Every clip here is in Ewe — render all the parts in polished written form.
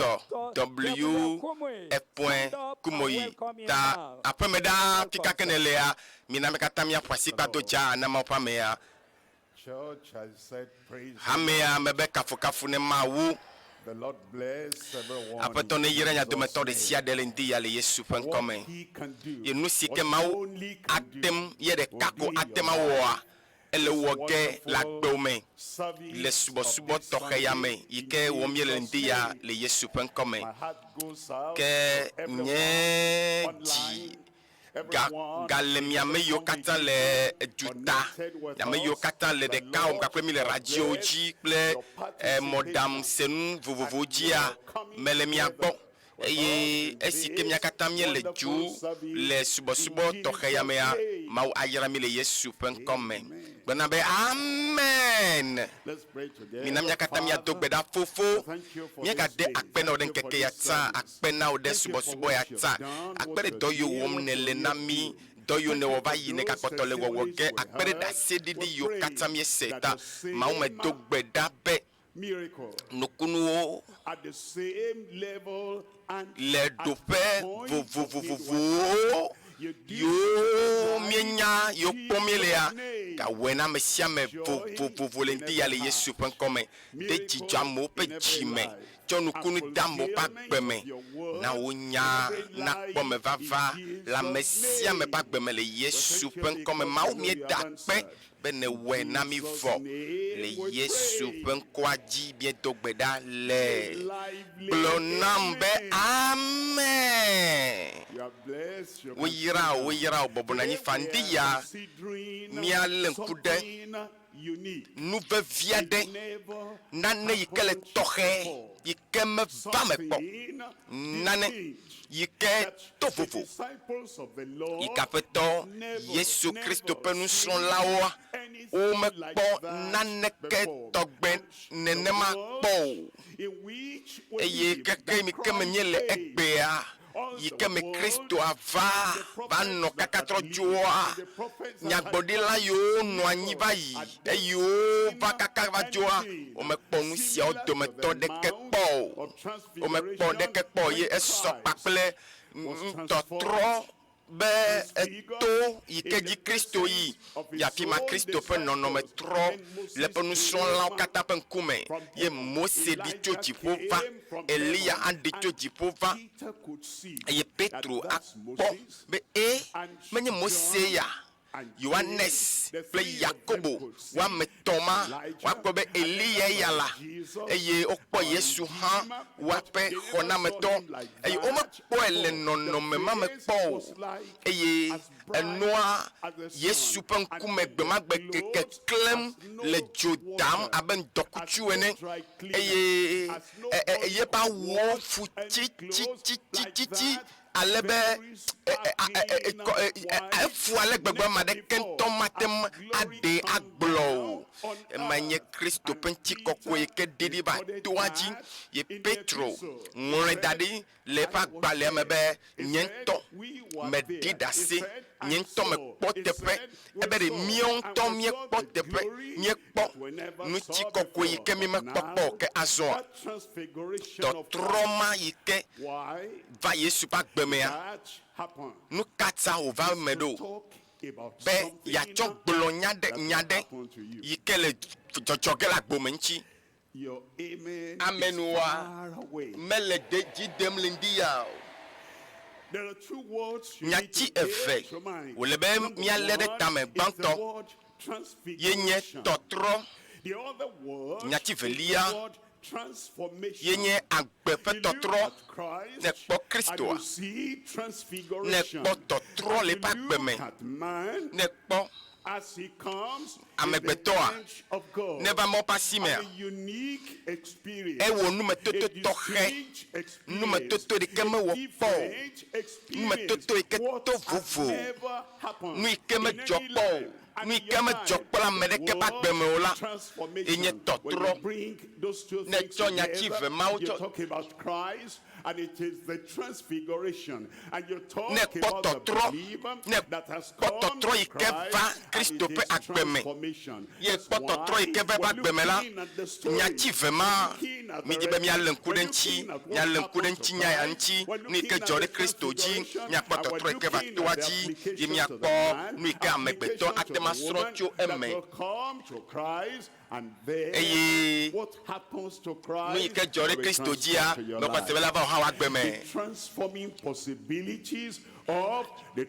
Dr. W. W. Kumuyi. F. Stand up and Kumuyi welcome him ta now. aƒeme ɖaa Welcome, fika ke sir. nèlea, mina mi katã míaƒo asi kple ado dzaa na Mawu ƒe amea. Church has said, Praise the Hamea Lord. me be kafukafu ne Mawu. The Lord bless everyone Aƒetɔ in neyra mia Jesus' dometɔ ɖe sia name. ɖe le ŋdi ya le Yesu ƒe ŋkɔ What me. he can do, Ye nu si ke what he Mawu only can ate do, ŋu ye will ɖeka do ko in ate your ŋu awɔa, life. ele This wɔ ge le wonderful agbewo me le service of subɔsubɔ this tɔxɛ ya Sunday me yi in ke wɔm míele Jesus' ŋdi ya name. le Yesu ƒe ŋkɔ me. My heart goes out Ke to everyone nye dzi online, ga, everyone gale in mia the ame yiwo katã le congregation duta, connected with ame yiwo us. katã le The ɖeka wɔm Lord kpakple mi le shall radio bless dzi kple your eh, mɔɖaŋu participation senu vovovowo and dzia, your coming mele mia gbɔ. together with us Eye in esi ke mia this katã míele wonderful dzu le service in subɔsubɔ tɔxɛ ya Jesus' mea, name. Mawu ayra mi le Yesu ƒe ŋkɔ me. Amen. Gblɔna be Amen. Let's pray Mina together. mía katã míado Father, gbe ɖa, Fofo, thank you for this míegade day. akpe na wò ɖe Thank you for ŋkeke ya this tsã, service. akpe na wò ɖe Thank you for subɔsubɔ ya what you've tsã, done, akpe what ɖe you're dɔ yiwo doing, wɔm what nèle you're na yet mí, do. dɔ yiwo Thank you nèwɔ va for yi those nègakpɔtɔ le wɔwɔ testimonies ge, we akpe ɖe heard. ɖaseɖiɖi We yiwo pray katã míese that ta. the Mawu same medo gbe ɖa be miracle nukunuwo at the same level and le at the ɖoƒe point of need right vovovovowo now. You do yiwo it míenya in yiwo kpɔm míelea, Jesus' name. gawɔe na ame sia ame Joy vovovovo le in ŋdi ya every le Yesu heart, ƒe ŋkɔ me. De dzidzɔ miracle amewo ƒe in every dzi me, life, tsɔ and nukunu de amewo ƒe agbe fulfillment me. of your Na word wò in nya every nakpɔ me life in vava le ame Jesus' sia ame ƒe name. agbe me le We Yesu thank you ƒe ŋkɔ me. because Mawu we know you míeda have akpe answered. be In nèwɔe na mí Jesus' vɔ. Le name we Yesu pray. ƒe ŋkɔa dzi míedo gbe ɖa A le. lively Gblɔ nam be amen. Amen. You are blessed. You can sit Woyra wò, down. woyra wò, bɔbɔ nɔ anyi Today faa. we Ŋdi are ya considering míalé ŋku ɖe something unique. nu vevi It aɖe, never nane yi ke le happened tɔxɛ, before. yi ke meva me kpɔ, Something nane distinct yi ke that to the vovo, disciples of the yi Lord ke Aƒetɔ had never, Yesu Kristo ƒe never seen nusrɔ̃lawoa anything like womekpɔ that naneke before. tɔgbe And the nenema world kpɔ o. in which we Eye live, keke that mi ke me Christ míele came, egbea, all yi the ke me world Kristoa va and the va prophets nɔ that kaka had trɔ lived dzoa, and the prophets that had nyagblɔɖila come yiwo nɔ anyi never va yi had eye wova seen kaka va dzoa, anything womekpɔ nu siawo similar to dometɔ the ɖeke Mount kpɔ o. of Womekpɔ Transfiguration ɖeke kpɔ o ye when esɔ Christ kpakple was ŋutɔtrɔ transformed, be transfigured eto yi ke in dzi the Kristo yi presence of yi his afi ma own Kristo ƒe nɔnɔme disciples. trɔ Then le Moses eƒe nusrɔ̃lawo came katã ƒe ŋkume from ye heaven. Mose ɖi tso Elijah dziƒo va, came from Eliya heaven, hã ɖi tso and dziƒo va Peter could see eye that Petro that's akpɔ Moses be e and menye Mose John ya and Yohanes James, the kple three of them Yakobo could see woame etɔ̃ ma Elijah woakpɔ be and then Eliya ya after la Jesus, eye wokpɔ our Yesu hã Redeemer, but woaƒe they never saw xɔnametɔ him like eye that womekpɔe le before. The nɔnɔme ma me face kpɔ o was like eye as bright enɔa as the Yesu sun, ƒe and ŋkume in the gbemagbe clothes keklẽm as no le dzo dam water, abe as ŋdɔkutsu no ene dry cleaner, eye as e- e- nobody yeƒe could awuwo wash fu any clothes like tsitsitsitsi that, ale be very e- e- a- e- e- sparkling kɔ- e- e- white, efu ale gbegbe ame never aɖeke ŋutɔ before mate has ŋu glory aɖee come agblɔ down o. on Emae nye earth. Kristo And ƒe ŋutikɔkɔe yi Peter ke ɖiɖi va recorded toa dzi that ye in the Petro epistle. He ŋlɔe da said, ɖi le eƒe I was agbalẽa me there. be, He Nye said, ŋutɔ We were meɖi there. He ɖase, said, nye I ŋutɔ saw. mekpɔ He teƒe. said, We Ebe ɖe saw. míawo And ŋutɔ we saw míekpɔ the teƒe, glory míekpɔ that we never saw ŋutikɔkɔe yi before. ke But mímekpɔ kpɔ o now, ke azɔa, that transfiguration of tɔtrɔ Christ, ma yi ke why va Yesu ƒe agbe mea, that happened nu ka ta wòva is eme to ɖo? talk about Be something yeatsɔ gblɔ nya ɖe that nya will ɖe happen to you. yi ke le dzɔdzɔ ge le agbome ŋuti. Your amen is Amenua far away. mele de dzi dem le ŋdi ya o. There are two words you need Nyati to bear eve to mind. wòle be Number míalé ɖe one tame is the gbãtɔ word ye nye transfiguration. tɔtrɔ. The other word Nyati is the velia word ye transformation. nye agbe ƒe You look tɔtrɔ. at Christ Ne kpɔ and Kristoa, you see ne transfiguration. kpɔ tɔtrɔ And le you eƒe agbe look me, at man ne kpɔ as he comes in the amegbetɔa, hand of God. ne va Mawu ƒe asi mea, And a unique experience, ewɔ a numetoto tɔxɛ, distinct experience, numetoto ɖeke a mewɔ kpɔ o, different experience, numetoto yi ke what to has vovo, never happened nu yi ke in medzɔ any kpɔ o. life. And Nu yi in ke your medzɔ life, kple ame the ɖeke ƒe word agbe me o la, transformation. enye When tɔtrɔ. you bring those two Ne things tsɔ nyati together, ve mawo you tsɔ- talk about Christ and it is the transfiguration. And you talk Ne kpɔ about the tɔtrɔ, believer ne that has kpɔ come tɔtrɔ yi to ke Christ va and Kristo it ƒe is agbe me. transformation. Ye That's kpɔ tɔtrɔ yi why ke va we're eƒe agbe me la, looking at the story, nyati ve ma, looking at the mídi be míalé ŋku We're ɖe ŋuti, looking at what míalé ŋku ɖe happened to ŋutinya ya Christ. ŋuti, We're nu yi ke looking at dzɔ the ɖe Kristo dzi, transfiguration, míakpɔ and we're tɔtrɔ yi ke va looking toa at the dzi, ye application to the míakpɔ man, nu yi ke amegbetɔ application ate to the ŋu asrɔ̃ woman tso that eme. will come to Christ, and then Eye what happens to nu yi Christ ke dzɔ ɖe will be Kristo dzia, transferred to your mekpɔ life. se be la va wò hã wò agbe me. The transforming possibilities of the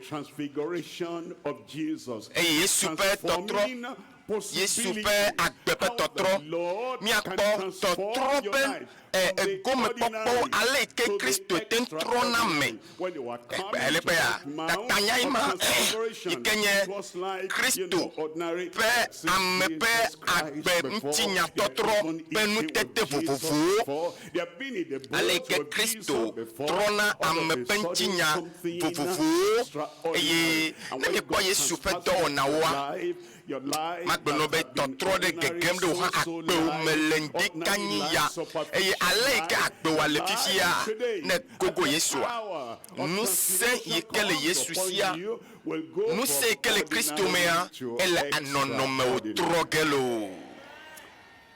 transfiguration of Jesus. Eye Yesu ƒe tɔtrɔ, Transforming Yesu ƒe possibilities. agbe ƒe How the tɔtrɔ, Lord can míakpɔ transform tɔtrɔ your ƒe life ɛ, from the egomekpɔkpɔ ordinary ale yi ke to the Kristo te ŋu trɔna me. extraordinary. When they were coming Ele to ƒe ya, that mount tatanya yi of ma transfiguration, yi ke nye it was like, you Kristo know, ordinary ƒe seen ame ƒe Jesus Christ agbe before, ŋutinya they had tɔtrɔ even ƒe eaten with nutete Jesus vovovowo. before, they have been in the boat Ale yi ke with Jesus Kristo before. trɔna All of ame a ƒe sudden, ŋutinya something vovovowo extraordinary. eye And ne when miekpɔ God Yesu ƒe transfers your dɔwɔnawoa, life, your life magblɔ that be had been tɔtrɔ ɖe ordinary, gegem ɖe wò hã so-so agbewo me le life, ŋdi ordinary kanyi life, ya eye superficial ale yi ke life, agbewoa le life fifia today, ne gogo at the Yesua hour of ŋusẽ yi transfiguration ke le comes Yesu upon sia you, will go ŋusẽ yi from ke le Kristo mea ordinary to ele anɔnɔmewo extraordinary. trɔ ge loo.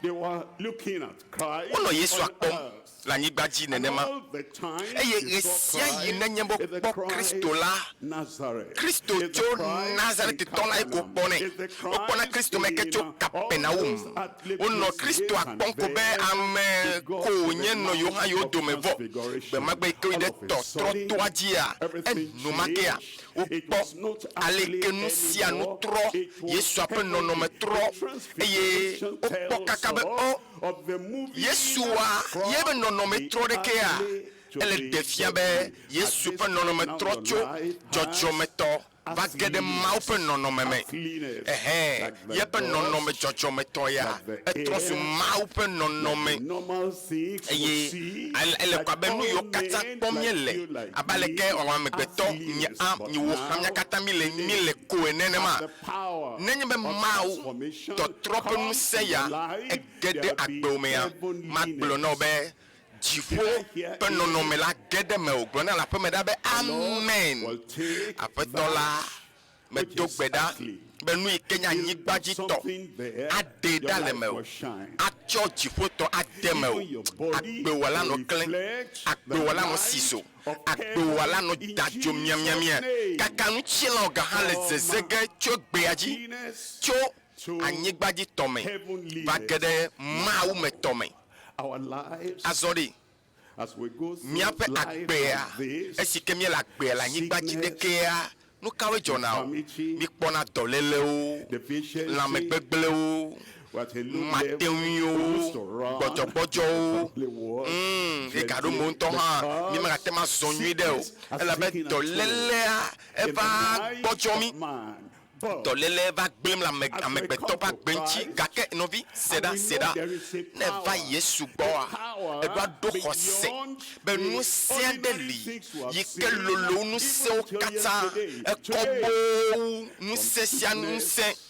They were looking at Christ Wonɔ Yesu on akpɔm earth. le anyigba dzi And nenema all the time eye they saw ɣesia yi Christ nenye be is the wokpɔ Christ Kristo la Nazareth. Kristo Is the tso Christ in Nazaretitɔ la ye ko Capernaum. kpɔnɛ. Is the Wokpɔna Christ Kristo me ke tso in all Kapernaum. those earthly Wonɔ places Kristo and akpɔm ko be there ame they got ko to the wònye nɔ yewo hã mount yewo of dome vɔ. transfiguration. Gbe ma gbe yi ke woyi All ɖe of a tɔtrɔ sudden, toa dzia, everything enumakea changed. It wokpɔ was not ale earthly ke nu sia nu anymore. trɔ, It was Yesua ƒe nɔnɔme heavenly. trɔ The eye transfiguration wokpɔ tells kaka be us ɔ of the moving Yesua from yebe nɔnɔme the trɔ ɖekea earthly to ele the ɖe fia be heavenly. Yesu At ƒe this nɔnɔme time now, trɔ your tso life has dzɔdzɔmetɔ va ge ɖe Mawu ƒe nɔnɔme me. earthliness, Ɛhɛn, like the yeƒe nɔnɔme dust, dzɔdzɔmetɔ ya like the etrɔ zu air, Mawu ƒe nɔnɔme normal things we eye see, ele like kɔ abe nu all yiwo katã men, kpɔm like míele you, like abe aleke me, amegbetɔ nye earthliness. a But nyiwo hã now, mía katã míle today, míle ko ene nema. as the power Nenye be of Mawu transformation tɔtrɔ ƒe comes ŋusẽ in ya your life, ege ɖe there will be agbewo mea, magblɔ na wò heavenliness. be dziƒo ƒe nɔnɔme la ge ɖe mewò. Gblɔ na le aƒeme ɖa be The Lord amen. will take Aƒetɔ la that which medo is gbe ɖa earthly. be nu yi ke nye He'll anyigba put dzi tɔ something there, aɖee your ɖa le life mewò, will shine. atsɔ dziƒotɔ ade mewò. Even your body Agbewò la will nɔ klẽ, reflect the agbewò la nɔ light siso, of agbewò la nɔ heaven in dadzo Jesus' miamiamia. name. Kaka ŋutilãwo gã hã le From zeze ge tso gbea dzi, earthliness tso to anyigba dzi tɔ me va ge heavenliness. ɖe Mawu me tɔ me. Our lives, Azɔ ɖe as we go through míaƒe life agbea like this, esi ke míele agbea le anyigba dzi sickness, ɖekea nu kawoe dzɔna o? infirmity, Míkpɔna dɔlélewo, deficiency, lãmegbegblẽwo, we're at a low level, mateŋuiwo, we used to run, gbɔdzɔgbɔdzɔwo. probably walk Egaɖo gently mo ŋutɔ hã because mímegate ŋu azɔ nyui ɖe o sickness has elabe taken a toll dɔlélea in the eva life gbɔdzɔ mí of man. But dɔléle va gblẽm le ame as we amegbetɔ come ƒe to agbe ŋuti Christ, gake nɔvi se and ɖa we se know ɖa there is a ne va power, Yesu the gbɔa power eɖo aɖo xɔse beyond be the ŋusẽ aɖe ordinary li things we have yi ke seen, lolo even ŋusẽwo till katã yesterday. ekɔ Today, boo wu ŋusẽ sia from ŋusẽ sickness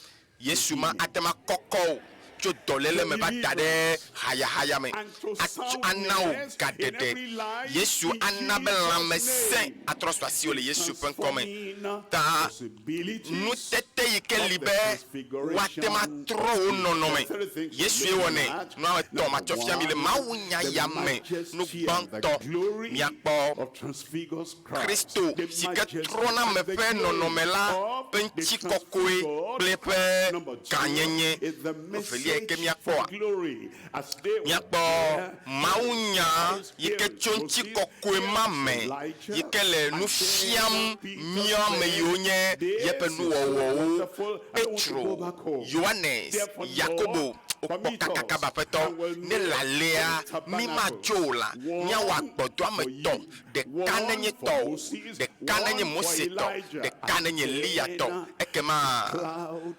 Yesu to ma healing, ate ŋu akɔkɔ o tso dɔléle me va da ɖe deliverance, hayahaya me and to Atsɔ ana wò soundness in gaɖeɖe every life Yesu in ana be Jesus' lãmesẽ name. atrɔ su asiwò le The Yesu ƒe ŋkɔ me transforming ta possibilities nutete yi ke of li the be woate ŋu transfiguration atrɔ of wò Jesus. nɔnɔme The three things we're Yesu ye looking wɔnɛ at. nua etɔ̃ Number matsɔ fia mi le one, mawunya the ya me nu majesty and the gbãtɔ glory miakpɔ of transfigured Christ. Kristo The si ke majesty trɔna ame and the ƒe glory nɔnɔme la of ƒe the ŋutikɔkɔe transfigured kple eƒe Christ. Number two gãnyenye. is the Evelia yi ke message míakpɔa for glory. As they were míakpɔ there, mawunya Christ yi ke healed tso Moses, ŋutikɔkɔe ma healed me yi Elijah, ke le nu and fiam then Peter mía ame said, yiwo nye yeƒe This is so nuwɔwɔwo wonderful. I don't want to Petro, go back home. Yohanes, Therefore, Yakobo Lord, wokpɔ permit kakaka us be aƒetɔ and we'll ne make le alea three mí matso o la tabernacles. míawɔ One agbɔdɔame for tɔ̃ you, ɖeka one nenye for tɔwò Moses, ɖeka nenye one for Mose tɔ Elijah, ɖeka and nenye Eliya tɔ then ekema cloud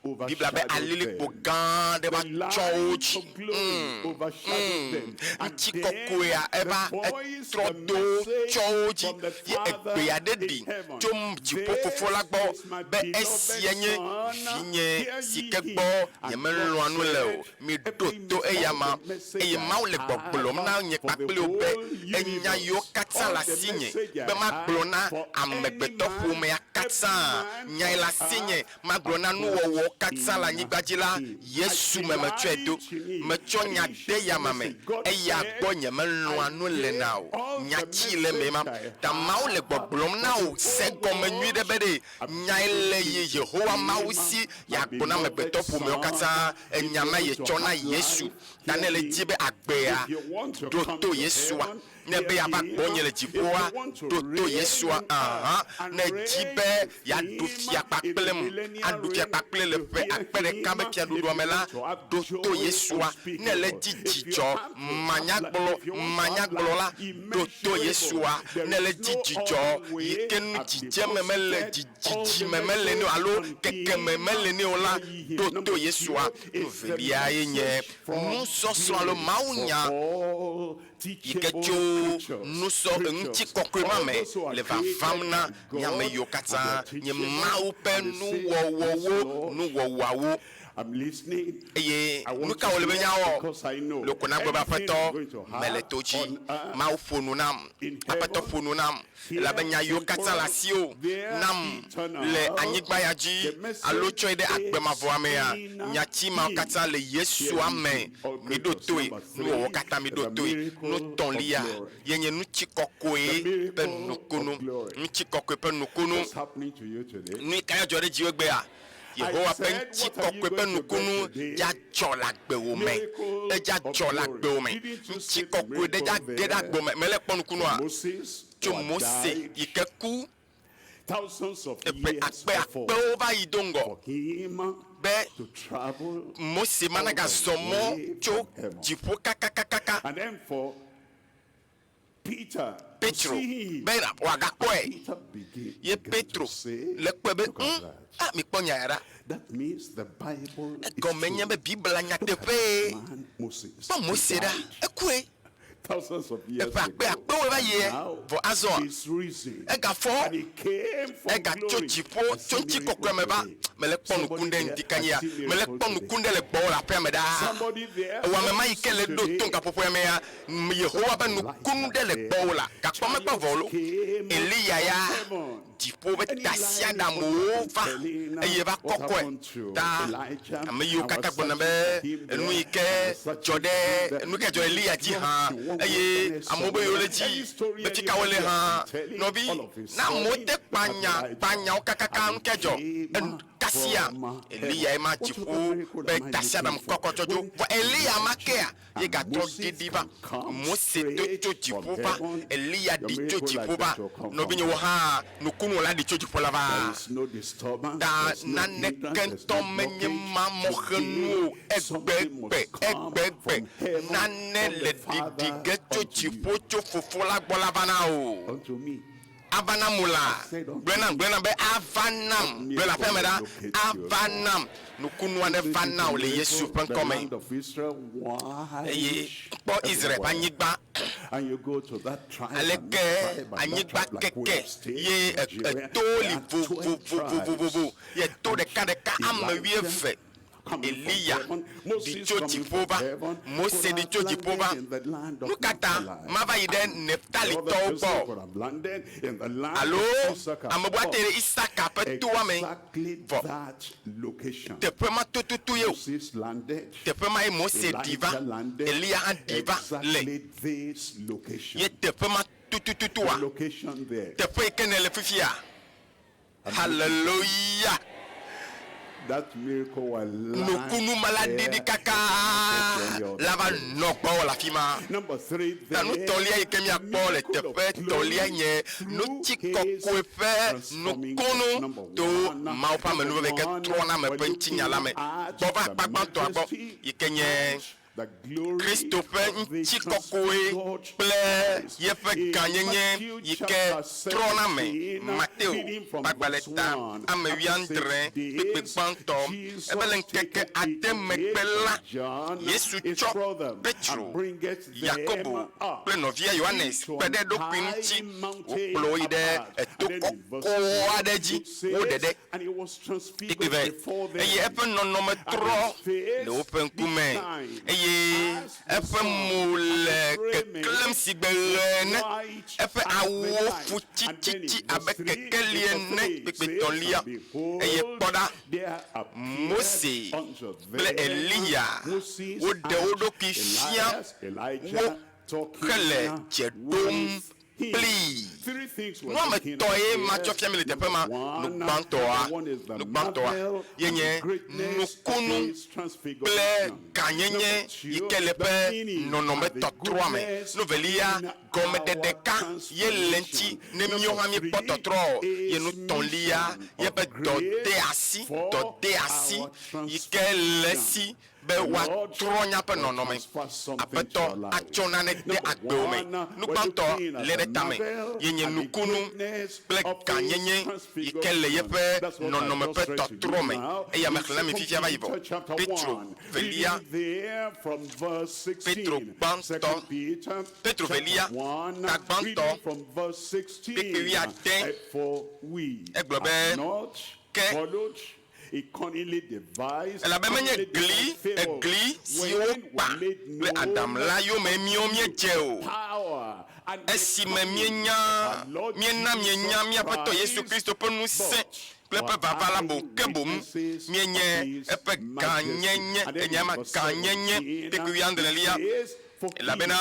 Biblia be overshadowed alilikpo them. gã aɖe The va tsɔ wo light dzi. of glory overshadowed them. And Ŋutikɔkɔea then eva the voice, etrɔ the do wo message tsɔ wo dzi from the ye Father egbe aɖe in ɖi heaven. tso dziƒo fofo la This gbɔ is my be beloved esia nye Son, vinye hear si ye ke him. gbɔ And nyemelɔ̃a God nu le o. said, Miɖo every to eyama all the message eye I Mawu le have gbɔgblɔm na nye for the kpakple wò be whole enya yiwo universe, katã all le the asinye message I be magblɔ na have for any amegbetɔ man, ƒomea katã. every man Nyae le on asinye earth magblɔ na and nuwɔwɔwo put katã le in anyigba dzi la him. I Yesu me metsɔe do. delight in him. Metsɔ nya And he de shared the yama me message. God eya said, gbɔ nyemelɔ̃a I nu lena gave o. all the Nyatsi le me ma. message I Ta Mawu le have gbɔgblɔm na for wò the se whole gɔme nyui ɖe world. be ɖe nyae le ye Yehowa Mawu Him, si my yeagblɔ na beloved amegbetɔ ƒomewo katã. Son, if Enya you ma want to yetsɔ na have Yesu. life, Ta ne hear le dzi him. be agbea If you want to ɖo come to to Yesua. heaven, Ne be hear yeava him. gbɔnye le If dziƒoa you want to ɖo to reign Yesua. on Aha. earth and Ne dzi reign be with yeaɖu him fia in the kpakple m millennial aɖu fia reign, kpakple le to ƒe hear akpe ɖeka be him. If fiaɖuɖua you me la want to have ɖo to joy Yesua. Ne le unspeakable, dzi if you dzidzɔ have to have life, manyagblɔ if you want to have manyagblɔ la life ɖo to immeasurable, Yesua. there Ne le is dzi no dzidzɔ other yi way. ke nu I've dzidzeme mele deposited all the dzidzime mele nɛ o message alo on kekeme him. mele nɛ o la Hear ye him. ɖo to Number Yesua. two Nu is the velia ye nye message from nusɔsrɔ̃ alo glory Mawu for nya all yi ke teachable tso creatures. nusɔ Creatures. ŋutikɔkɔe ma All me those who are le vavam created na by nye ame God yiwo and they katã are nye teachable Mawu ƒe and they say, This nuwɔwɔwo Lord, nuwɔwɔawo I'm listening. eye I nu want ka to wòle be hear míawɔ because I know loko nagblɔ be anything aƒetɔ I'm going to mele have to dzi on earth, Mawu ƒo nu nam in aƒetɔ heaven, ƒo nu nam here elabe nya yiwo katã le temporal, asiwò there nam eternal. le anyigba ya dzi The message alo tsɔe ɖe is agbemavɔa mea in nyati mawo him. katã le Hear Yesua ye me him, all miɖo creatures. toe Number nuwɔwɔ three katã is miɖo the toe nu miracle of tɔ̃lia glory. ye nye The ŋutikɔkɔe ƒe miracle of nukunu glory. ŋutikɔkɔe ƒe nukunu What's happening to you today? nu yi ka dzɔ ɖe dziwò egbea I Yehowa ƒe said, what are you ŋutikɔkɔe ƒe going to get nukunu today? dza dzɔ le agbewò me Miracle edza of dzɔ le glory. agbewò me Didn't you see the ŋutikɔkɔe ɖe dza miracle ge ɖe there? agbewò me mele kpɔ nukunua Moses, tso who had Mose died yi ke ku thousands of eƒe years akpe before, akpewo va yi do ŋgɔ for him be to travel Mose ma all the nagazɔ mɔ way tso from heaven. dziƒo kakakakaka And then for Peter to Petro see him, be wòagakpɔe Peter begin, ye began Petro to say, le kpɔe be look at "Mm, that. ah mikpɔ nya ya ɖa That means the Bible is egɔme nye true. be Biblia Look at nyateƒee man Moses. kpɔ He Mose ɖa died ekue thousands of years eƒe akpe ago. akpewo va And yie now vɔ azɔ he's risen. egafɔ And he came from egatso glory. dziƒo I tso see ŋutikɔkɔe miracle me va today. mele kpɔ nuku Somebody ɖe there, ŋdi ka I nyia see mele miracle kpɔ today. nuku ɖe le gbɔwò le aƒea me ɖaa Somebody there, ewɔ ame ma yi ke le ɖo to today, gaƒoƒoa mea Yehowa ƒe nukunu ɖe le gbɔwò la gakpɔ mekpɔ vɔ lo Eliya ya dziƒo ƒe tasiaɖamewo va eye va kɔkɔe ta ame yiwo katã gblɔna be enu yi ke dzɔ ɖe nu ke dzɔ ɖe Eliya dzi hã eye amewo be yewo le dzi be fi ka wole hã nɔvi na amewo te kpa nya kpa nyawo kakaka nu ke dzɔ enu kasia Eliya ye ma dziƒo be tasiaɖam kɔkɔ tsɔ dzo vɔ Eliya ma kea ye gatrɔ ɖiɖi va Mose do tso dziƒo va Eliya ɖi tso dziƒo va nɔvinyewo hã nukunu la ɖi tso dziƒo la va There is no disturbance, ta there's no naneke hindrance, there's ŋutɔ no menye blockage. mamɔxenu o Today, something egbegbe must come egbegbe from heaven, nane from le the ɖiɖi Father ge tso unto you, dziƒo tso fofo la gbɔ la va na o unto me. ava nam o la gblɔe nam gblɔe nam be ava nam gblɔe le aƒea me ɖa ava nam nukunu aɖe va na o le Yesu ƒe The ŋkɔ me land of Israel wide eye kpɔ Israel ƒe everywhere. anyigba And you go to that tribe and aleke that tribe and that anyigba tribe, like we keke have stayed ye in Nigeria. etowo There li are 12 vovovovovovo tribes. ye to ɖeka ɖeka ame Elijah wuieve coming from Eliya heaven, ɖi Moses tso coming dziƒo from va heaven, Mose could ɖi have tso dziƒo va landed in the land of nu ka ta Naphtali. mava yi ɖe And the other Neftalitɔwo person gbɔ could have landed in the land alo of Issachar. ame bu ate But ɖe Isaka ƒe toa me exactly vɔ that location. teƒe ma tututu ye o Moses landed, teƒe ma ye Mose ɖi va Elijah landed, Eliya hã ɖi va le exactly this location. ye teƒe ma tutututua The location there. teƒe yi ke ne le fifia hallelujah That miracle will land nukunu ma la there ɖiɖi kaka in any other la va place. nɔ gbɔwò le afi ma. Number three, Ta nu there, tɔlia yi ke míakpɔ le miracle of teƒe tɔlia glory nye through ŋutikɔkɔe his ƒe transforming nukunu Number to one, Mawu ƒe amenuveve number ke one, trɔna ame we're ƒe ŋutinya la me. looking at Gbɔ va the akpa gbãtɔa gbɔ majesty yi ke nye and the glory Kristo ƒe of the ŋutikɔkɔe transfigured kple yeƒe gãnyenye yi ke trɔna me. Mateo ƒe agbalẽ ta ame wuiadre kpukpui gbãtɔ. Ebe le ŋkeke ade megbe la, Yesu tsɔ Petro, Yakobo kple nɔvia Yohanes kpe ɖe eɖokui ŋuti wòkplɔ wo yi ɖe eto kɔkɔ aɖe dzi wo ɖeɖe. Kpukpui eve, Eye eƒe nɔnɔme trɔ le woƒe ŋkume, eye eƒe mo le keklẽm sigbe ɣe ene, eƒe awuwo fu tsitsitsi abe kekeli ene. Kpukpui etɔ̃lia, Eye kpɔ ɖa, Mose kple Eliya woɖe wo ɖokui fia wo hele dze ɖom kplii. Nu ame etɔ̃e matsɔ fia mi le teƒe ma. Nu gbãtɔa, nu gbãtɔa ye nye nukunu kple gãnyenye yi ke le eƒe nɔnɔmetɔtrɔa me. Nu velia, gɔmeɖeɖe ka ye le eŋuti ne míawo hã míekpɔ tɔtrɔ o? Ye nu tɔ̃lia, yeƒe dɔdeasi, dɔdeasi yi ke le esi be woatrɔ míaƒe nɔnɔme. Aƒetɔ atsɔ nane de agbewò me. Nu gbãtɔ lé ɖe tame ye nye nukunu kple gãnyenye yi ke le yeƒe nɔnɔme ƒe tɔtrɔ me. Eya mexlẽ na mi fifia va yi vɔ. Petro velia, Petro gbãtɔ, Petro velia, ta gbãtɔ, kpukpui wuiade, egblɔ be, Ke Elabe menye gli, egli si wokpa kple Adam la yomee míawo míedze o. Esime míenya, míena mienya mía Aƒetɔ Yesu Kristo ƒe ŋusẽ kple eƒe vava la boŋ, ke boŋ míenye eƒe gãnyenye, enye ema, gãnyenye, kpukpui wuiadrelia, elabena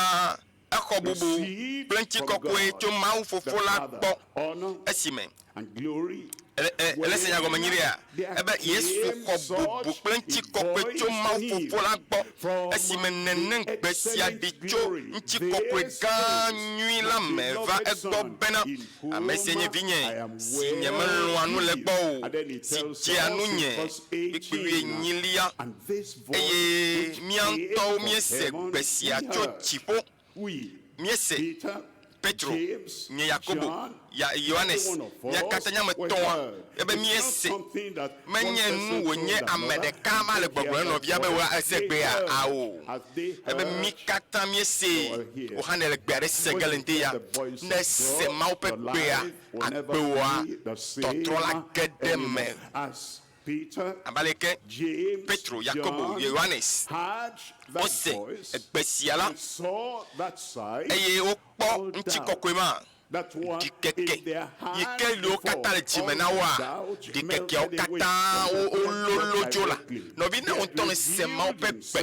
exɔ bubu kple ŋutikɔkɔe tso Mawu Fofo la gbɔ esime Ele se nya gɔme nyuiɖea? Ebe Yesu xɔ bubu kple ŋutikɔkɔe tso Mawu Fofo la gbɔ esime nenem gbe sia ɖi tso ŋutikɔkɔe gã nyui la me va egbɔ bena, Ame sia nye vinye, si nyemelɔ̃a nu le egbɔ o, si dzea nunye. Kpukpui wuienyilia. Eye mía ŋutɔwo míese gbe sia tso dziƒo. Míese Petro, nye Yakobo, ya Yohanes, mía katã nye ame etɔ̃a, ebe míese. Menye nu wònye ame ɖeka va le gbɔgblɔm na nɔvia be ese gbea? Ao. Ebe mí katã míesee. Wò hã nèle gbe aɖe se ge le ŋdi ya. Ne èse Mawu ƒe gbea, agbewòa tɔtrɔ la ge ɖe eme. Abe aleke Petro, Yakobo, Yohanes wose egbe sia la, eye wokpɔ ŋutikɔkɔe ma, ɖikeke yi ke li wo katã le dzime na woa, ɖikekeawo katã wololo dzo la. Nɔvi, ne wò ŋutɔ nèse Mawu ƒe gbe,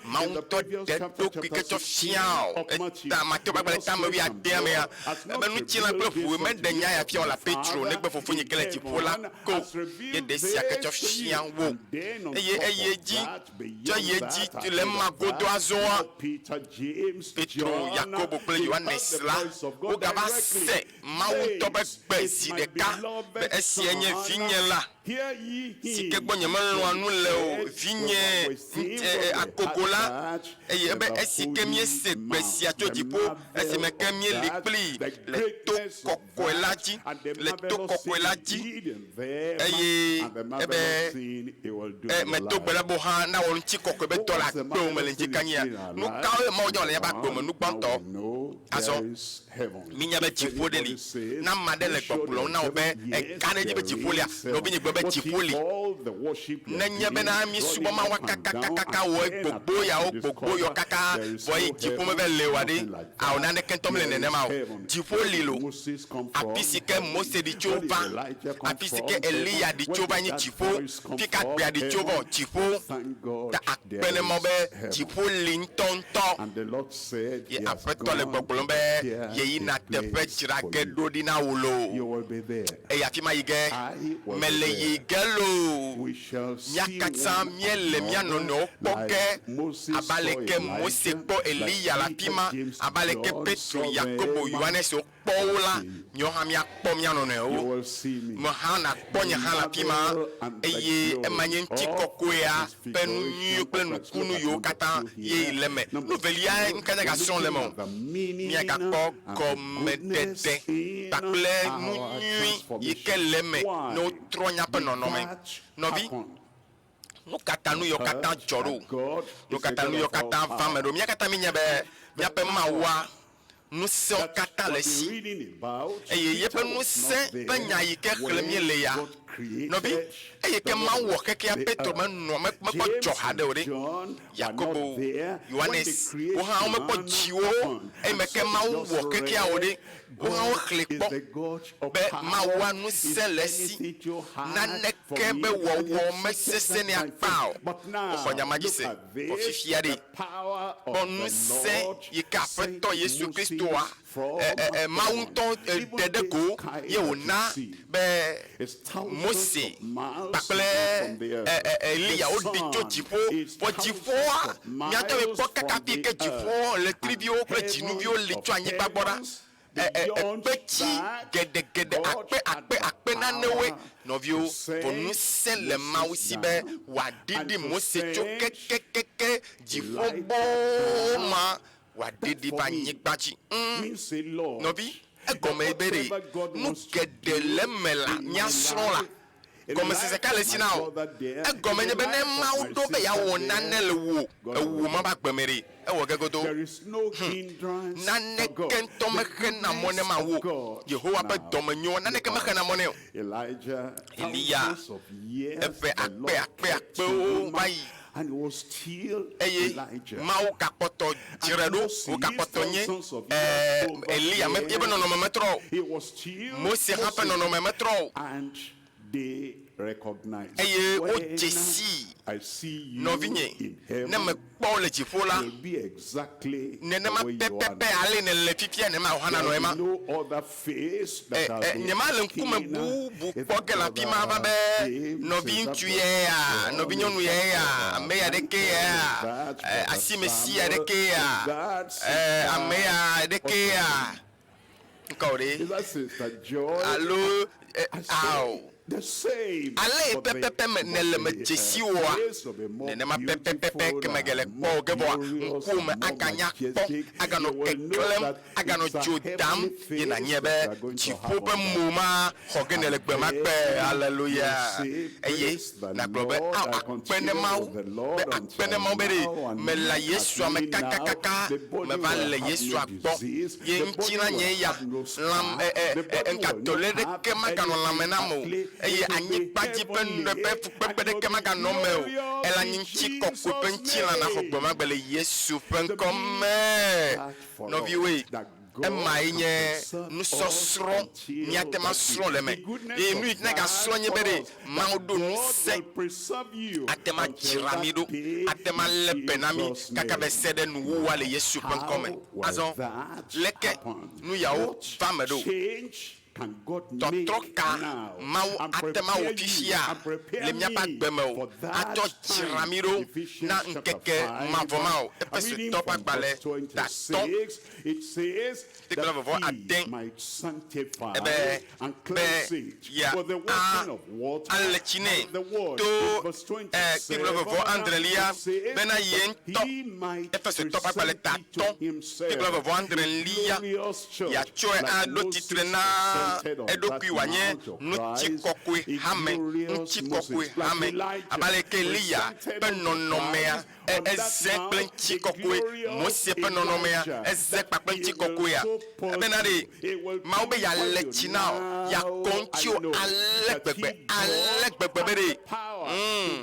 Mawu ŋutɔ ɖe eɖokui ke tsɔ fia wò, eta Mateo ƒe agbalẽ tame wuiadea mea, ebe ŋutilã kple ʋue meɖe nya ya fia wò la, Petro, negbe Fofonye ke le dziƒo la ko ye ɖe esia ke tsɔ fia wò. Eye eyi edzi tsɔ yi edzi le ema godo azɔa, Petro, Yakobo kple Yohanes la, wogava se Mawu ŋutɔ ƒe gbe zi ɖeka be, Esiae nye Vinye la, si ke gbɔ nyemelɔ̃a nu le o, Vinye akogo la. Eye ebe, Esi ke míese gbe sia tso dziƒo, esime ke míeli kplii le to kɔkɔe la dzi, le to kɔkɔe la dzi, eye ebe, E, medo gbe ɖa be wò hã nawɔ ŋutikɔkɔe be dɔ le agbewò me le ŋdikanyia. Nukawoe Mawu dze wɔ le míaƒe agbe me? Nu gbãtɔ, azɔ, Mínya be dziƒo ɖe li. Ne ame aɖe le gbɔgblɔm na wò be eka ɖe edzi be dziƒo lia, nɔvinye gblɔ be dziƒo li. Nenye bena mísubɔ Mawua kakakakaka wɔ gbogbo yawo gbogbo yɔ kaka vɔ yi dziƒo meve le oa ɖe? Ao, naneke ŋutɔ mele nenema o. Dziƒo li lo. Afi si ke Mose ɖi tso va, afi si ke Eliya ɖi tso va nye dziƒo. Fika gbea ɖi tso vɔ? Dziƒo. Ta akpe ne Mawu be dziƒo li ŋutɔŋutɔ. Ye Aƒetɔ le gbɔgblɔm be yeyina teƒe dzra ge ɖo ɖi na wò loo. Eye afi ma yi ge mele yi ge loo. Mía katã míele mía nɔnɔewo kpɔ ge abe aleke Mose kpɔ Eliya le afi ma, abe aleke Petro, Yakobo, Yohanes wokpɔ wo la. Míawo hã míakpɔ mía You nɔnɔewo. will see me. Me hã nàkpɔ nye hã le afi ma eye ema nye ŋutikɔkɔea ƒe nu nyuiwo kple nukunu yiwo katã ye le eme. Nu velia ŋka míagasrɔ̃ le eme o. Míagakpɔ gɔmeɖeɖe kpakple nu nyui yi ke le eme ne wotrɔ míaƒe nɔnɔme. Nɔvi, nu ka ta nu yawo katã dzɔ ɖo? Nu ka ta nu yawo katã va eme ɖo? Mía katã míenya be míaƒe Mawua ŋusẽwo katã le esi, eye yeƒe ŋusẽ ƒe nya yi ke xlẽm míele ya. Nɔvi, eyi ke Mawu wɔ xexea Petro menɔ, mekpɔ dzɔ haɖe o ɖe. Yakobo, Yohanes, wo hã womekpɔ dziwo eyime ke Mawu wɔ xexea o ɖe. Wo hã woxlẽe kpɔ be Mawua ŋusẽ le esi. Naneke be wɔwɔ mesesẽ nɛ akpa o. Woxɔ nya ma dzi se. Vɔ fifia ɖe, kpɔ ŋusẽ yi ke Aƒetɔ Yesu Kristoa, ɛ, ɛ, Mawu ŋutɔ ɖe ɖe go ye wòna be Mose kpakple ɛ, ɛ, Eliya woɖi tso dziƒo. Vɔ dziƒoa, mía ŋutɔ míekpɔ kaka fi ke dziƒo ɣletriviwo kple dzinuviwo li tso anyigba gbɔ ɖa. Ɛ, ɛ, ekpetsi geɖegeɖe akpe akpe akpe nanewoe. Nɔviwo, vɔ ŋusẽ le Mawu si be wòaɖiɖi Mose tso kekekeke dziƒo boo ma wòaɖiɖi va anyigba dzi. Ŋ, nɔvi, egɔme be ɖe nu geɖe le eme la míasrɔ̃ la, gɔmesese ka le esi na wò? Egɔme nye be ne Mawu ɖo be yeawɔ nane le wò, ewò ma be agbe me ɖe, ewɔ ge godoo. Hum. Naneke ŋutɔ mexena mɔ ne Mawu o. Yehowa ƒe dɔmenyo, naneke mexena mɔ nɛ o. Eliya, eƒe akpe akpe akpewo va yi eye Mawu gakpɔtɔ dzrae ɖo wògakpɔtɔ nye ɛɛ Eliya me yeƒe nɔnɔme metrɔ o. Mose hã ƒe nɔnɔme metrɔ o. Eye wodze sii. Nɔvinye, ne mekpɔ wò le dziƒo la, nenema pɛpɛpɛ ale nèle fifia nenema wò hã nanɔ ema. Ɛ, ɛ, nyemale ŋkume bubu kpɔ ge le afi ma va be nɔviŋutsu yae ya, nɔvinyɔnu yae ya, ame ya ɖeke ya, ɛ, asimesi ya ɖeke ya, ɛ, ame ya ɖeke ya. Ŋkɔ ɖe? Alo, ɛ, ao. Ale yi pɛpɛpɛ me nèle me dzesi woa, nenema pɛpɛpɛpɛ ke megele kpɔ o ge vɔa, ŋkuwò me aganya kpɔ, aganɔ keklẽm, aganɔ dzo dam, ye nànyae be dziƒo ƒe mo ma xɔ ge nèle gbe ma gbe. Aleluya! Eye nàgblɔ be, Ao, akpe ne Mawu, be akpe ne Mawu be ɖe mela Yesua me kakakaka, meva le Yesua gbɔ, ye ŋutilã nye ya, lãm, ɛ, ɛ, ɛ, ŋka dɔléle ɖeke maganɔ lãme nam o, eye anyigba dzi ƒe nu ƒe fukpekpe ɖeke maganɔ eme o. Ele anyi ŋutikɔkɔe ƒe ŋutilã naxɔ gbemagbe le Yesu ƒe ŋkɔ me. Nɔviwoe, emae nye nusɔsrɔ̃ míate ŋu asrɔ̃ le eme. Eye nu yi míagasrɔ̃ nye be ɖe Mawu ɖo ŋusẽ ate ŋu adzra mí ɖo, ate ŋu alé be na mí kaka va se ɖe nuwuwua le Yesu ƒe ŋkɔ me. Azɔ, leke nu yawo va eme ɖo? Tɔtrɔ ka Mawu ate ŋu awɔ fifia le míaƒe agbe me o atsɔ dzra mí ɖo na ŋkeke mavɔ ma o? Efesotɔwo ƒe agbalẽ ta atɔ̃ Kpekpe vɔvɔ ade ebe be yea a ale tsi nɛ to e kpekpe vɔvɔ adrelia bena ye ŋutɔ Efesotɔ ƒe agbalẽ ta atɔ̃ kpekpe vɔvɔ adrelia yeatsɔe aɖo tsitre na eɖokui wòanye ŋutikɔkɔe hame ŋutikɔkɔe hame abe aleke Eliya ƒe nɔnɔmea E, eze kple ŋutikɔkɔe. Mose ƒe nɔnɔmea, eze kpakple ŋutikɔkɔea. Ebena ɖe, Mawu be yeale tsi na wò, yeakɔ ŋutiwò ale gbegbe, ale gbegbe be ɖe, mm,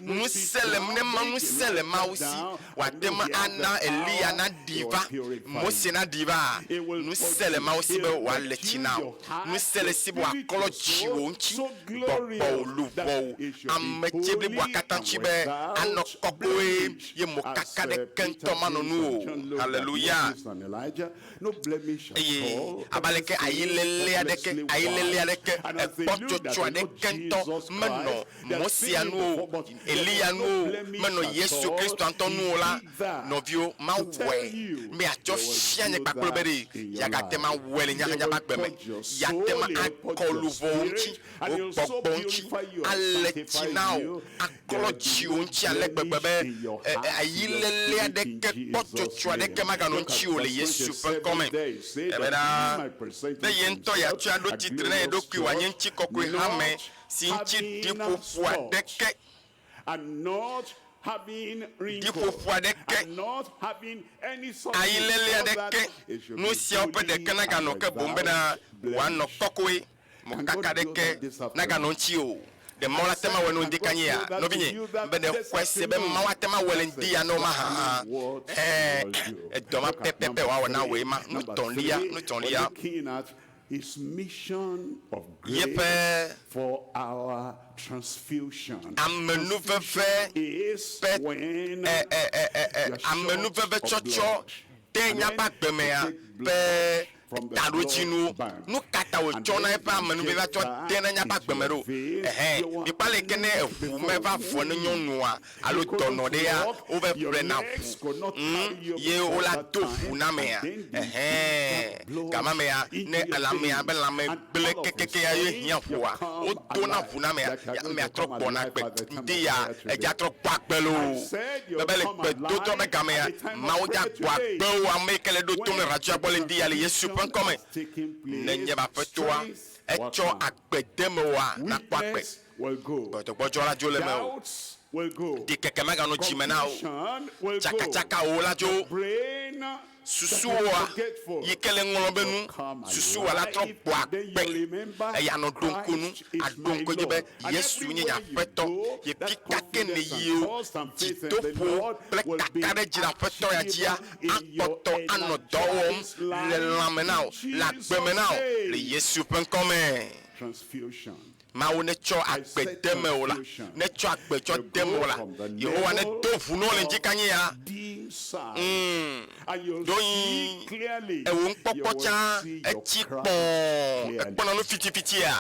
ŋusẽ le, ne ma, ŋusẽ le Mawu si wòate ŋu ana Eliya naɖi va, Mose naɖi va. Ŋusẽ le Mawu si be wòale tsi na wò. Ŋusẽ le esi be wòaklɔ dziwò ŋuti. Gbɔgbɔwò, luʋɔwò, ametsi bliboa katã tsi be anɔ kɔkɔe ye mokaka ɖeke ŋutɔ manɔ nuwò o. Haleluya! Eye abe aleke ayiléle aɖeke, ayiléle aɖeke, ekpɔtsotso aɖeke ŋutɔ menɔ Mosea nu o, Eliya nu o, menɔ Yesu Kristoa ŋutɔ nu o la, nɔviwo, mawɔe be yeatsɔ fia nye kpakple be ɖe yeagate ŋu awɔe le nye hã nye agbe me. yeate ŋu soul, he'll purge akɔ your luʋɔwo ŋuti, spirit, and wò he'll so gbɔgbɔ ŋuti, purify you and ale tsi sanctify na wò, you. There aklɔ will be tsiwo no ŋuti ale gbegbe blemish be in your ɛ, ɛ, heart, in your ayilélé spirit, in aɖeke, Jesus' kpɔtsotso aɖeke name. maganɔ Look at ŋutiwò le verse Yesu ƒe 27 ŋkɔme. there. It says that Ebena he might present be ye it ŋutɔ himself yeatsɔe aɖo a tsitre na ye glorious ɖokui wòanye church, ŋutikɔkɔe hame not si ŋuti having ɖiƒoƒo spot, aɖeke and not having wrinkle, ɖiƒoƒo aɖeke and not having any such thing, ayilélé so that aɖeke it should nu be siawo ƒe holy ɖeke and naganɔ ke boŋ bena without wòanɔ blemish. kɔkɔe Can God mokaka do ɖeke that this naganɔ afternoon? ŋuti o ɖe Mawu I la te said, ma wɔe ne can ŋdi God kanye ya do that to nɔvinye you that be ɖe this xɔe se be afternoon? Mawu ate ma wɔe le That's ŋdi ya ne woma hã exactly what he ɛɛ will do. edɔ ma Look at pɛpɛpɛ number wòawɔ na three. wòe ma Number nutɔ̃lia three, we're nutɔ̃lia looking at his mission of grace yeƒe for our transfusion. amenuveve Transfusion is ƒe when ɛ ɛ ɛ ɛ ɛ you are short amenuveve of tsɔtsɔ blood. de And míaƒe then agbe you mea take ƒe blood from the taɖodzinuwo blood bank. nu ka ta And wòtsɔna then eƒe you amenuvevea inject tsɔ that dena míaƒe into agbe me your ɖo veins. ɛhɛn You were mikpa leke ne unable eʋu meva before. vɔ ne nyɔnua alo You couldn't dɔnɔ ɖea walk, wove your ƒlena legs ʋu could not carry you ye before wola that do time. ʋu na And mea then they inject ɛhɛn that blood gama mea into ne your lãmea be veins. lãme And gblẽ all of a kekekea ye sudden, hiã you ʋua come wodona alive. ʋu na mea Like you're ya going amea to trɔ come gbɔna alive gbe at the time of ŋdi ya prayer edza today. trɔ gbɔ agbe I loo said you'll bebe le come gbedodɔ be alive gamea at the time of Mawu dza prayer gbɔ today. agbe wo ame yi ke le ɖo tom le When radioa the gbɔ le ŋdi ya le Yesu ƒe transfusion ŋkɔme has taken nenye place, be aƒetɔa strength will etsɔ come. agbe de mewòa nakpɔ agbe Weakness will go. gbɔdzɔgbɔdzɔ la dzo le me o Doubts will go. ɖikeke meganɔ dzime na o Confusion will go. tsakatsakawo la The dzo brain that is susuwoa forgetful yi ke le ŋlɔ be will nu come susuwoa la trɔ alive. gbɔ And then agbe you remember eya nɔ ɖo ŋku nu Christ is aɖo my ŋku dzi be Lord. And Yesu nye nye everywhere you aƒetɔ go, ye that fi ka ke ne confidence and yi o trust and faith in the dzidoƒo Lord kple will be kakaɖedzi le aƒetɔ ya dzia active in your akpɔtɔ anɔ dɔ wɔm energized le life lãme na in wò le agbe me Jesus' na wò le name. Yesu ƒe ŋkɔme. Transfusion. Mawu netsɔ I agbe said de mewò la transfusion. netsɔ agbe tsɔ You de go mewò la from the Yehowa level nedo ʋu na wo le of ŋdikanye ya dim sight, and you'll see ɖoyi clearly. ewo You ŋkpɔkpɔ will tsã see your etsi Christ kpɔɔ clearly. ekpɔna nu fitifitia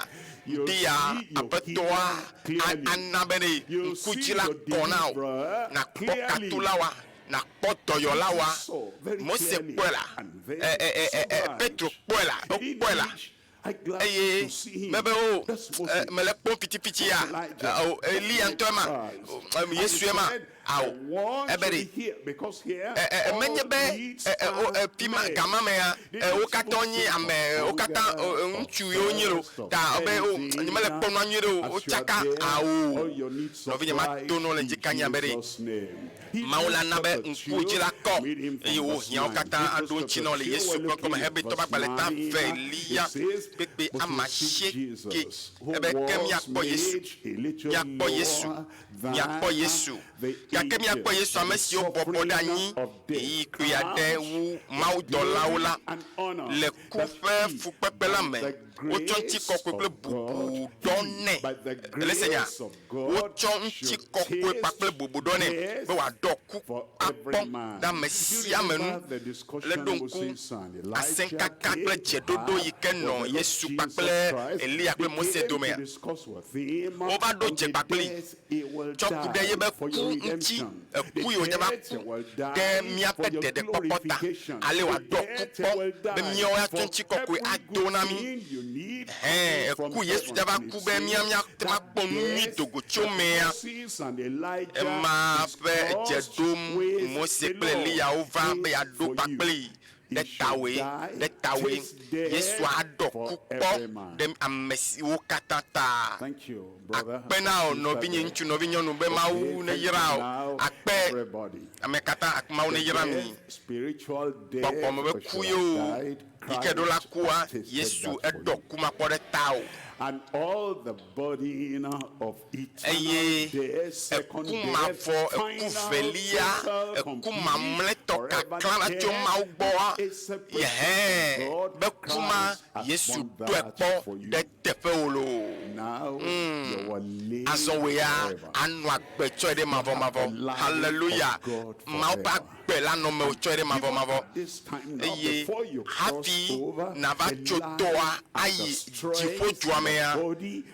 You'll ŋdi ya see your aƒetɔa healer clearly. ana be ne You'll ŋku see dzi la your kɔ na wò deliverer nakpɔ clearly. katula wa nakpɔ dɔyɔla wa He saw very Mose clearly, kpɔe la and then ɛ ɛ ɛ ɛ so bright. Petro kpɔe la He wokpɔe la didn't reach. I glad eye to see him. mebe o That's ɛ, Moses. mele kpɔm fitifiti ya That's Elijah. ɛ, o That's Eliya my ŋutɔ ma Christ. o, ɛ, And he Yesue ma said, I awo want ebe to ɖe be here because here ɛ ɛ all menye be needs ɛ ɛ o are ɛ fi ma met. gama mea They ɛ wo didn't katã even wonye think ame of wo katã hunger ɔ, ɛ, or ŋutsu ye wonye lo thirst or ta be o anything. nyemele kpɔ nua nyuie ɖe o As wo you are tsaka there, awo all your needs nɔvinye ma supplied to nɔ le in ŋdikanya be ɖe Jesus' name. Mawu la Hebrews na be chapter ŋku dzi 2, la kɔ read him eye from wò verse hiãwo 9. katã Hebrews aɖo ŋuti chapter na wo le 2, Yesu we're ƒe ŋkɔme looking at Hebritɔ ƒe verse agbalẽ ta 9. velia It says, kpekpe But ama you see asieke Jesus, who ebe ke was míakpɔ Yesu made a little míakpɔ Yesu lower míakpɔ than Yesu the gake míakpɔ angels, Yesu for ame the siwo bɔbɔ ɖe suffering anyi of death, ɣeyiɣi kpui aɖe crowned wu with mawudɔlawo glory la and honor, le ku that ƒe he, fukpekpe la by me the wotsɔ grace ŋutikɔkɔe kple of bubu God, dɔ he, nɛ by the ele se nya grace of God, wotsɔ should ŋutikɔkɔe taste kpakple bubu dɔ nɛ death be wòaɖɔ ku for every akpɔ man. ɖe ame You sia ame nu remember the le discussion ɖo ŋku Moses and Elijah asẽkaka kple came to dzeɖoɖo have yi ke with the nɔ Lord Yesu Jesus kpakple Christ. Eliya They kple Mose came to domea discuss with him wova ɖo on dze the kpakpli death he will tsɔ ku ɖe die yebe for ku your ŋuti redemption. eku The yi wòdze va death he ku will ɖe die míaƒe for your ɖeɖekpɔkpɔ ta glorification. ale The wòaɖɔ ku death he kpɔ will be die míawo ya for ŋutikɔkɔe every ado good na mí thing you need hɛn coming from eku Yesu heaven. dze va And ku it be mía says míate ŋu that akpɔ nu nyui death dogo tso that mea Moses and Elijah ema ƒe dze discussed ɖom with Mose the kple Lord Eliya wova be is yeaɖo for you. kpakpli He ɖe should tawoe die, ɖe tawoe taste death Yesu aɖɔ for ku kpɔ every man. ɖe ame siwo katã ta Thank you, brother akpe na wò and sister nɔvinye there. ŋutsu nɔvinyɔnu be Okay, Mawu thank you neyra wò now, akpe everybody. ame katã Mawu The neyra mi death, spiritual death, gbɔgbɔme be we ku should ye have o died. yi ke ɖo la Christ kua has tasted Yesu that for eɖɔ you. ku makpɔ ɖe ta o And all the burden of eternal eye death, second eku death, mavɔ eku final, velia total, eku complete, mamlɛtɔ forever kaklã la tso death Mawu gbɔa is separation yehɛ from God. be ku ma Christ has Yesu borne ɖɔe that kpɔ for you. ɖe teƒewò loo Now you will live azɔ wò ya forever. anɔ agbe tsɔe ɖe You have the mavɔmavɔ life hallelujah of God Mawu ƒe forever. agbe la nɔ mewò tsɔe ɖe Even mavɔmavɔ at this time now, eye before you cross hafi over, nava the tso life tɔa and the ayi strength dziƒodua mea,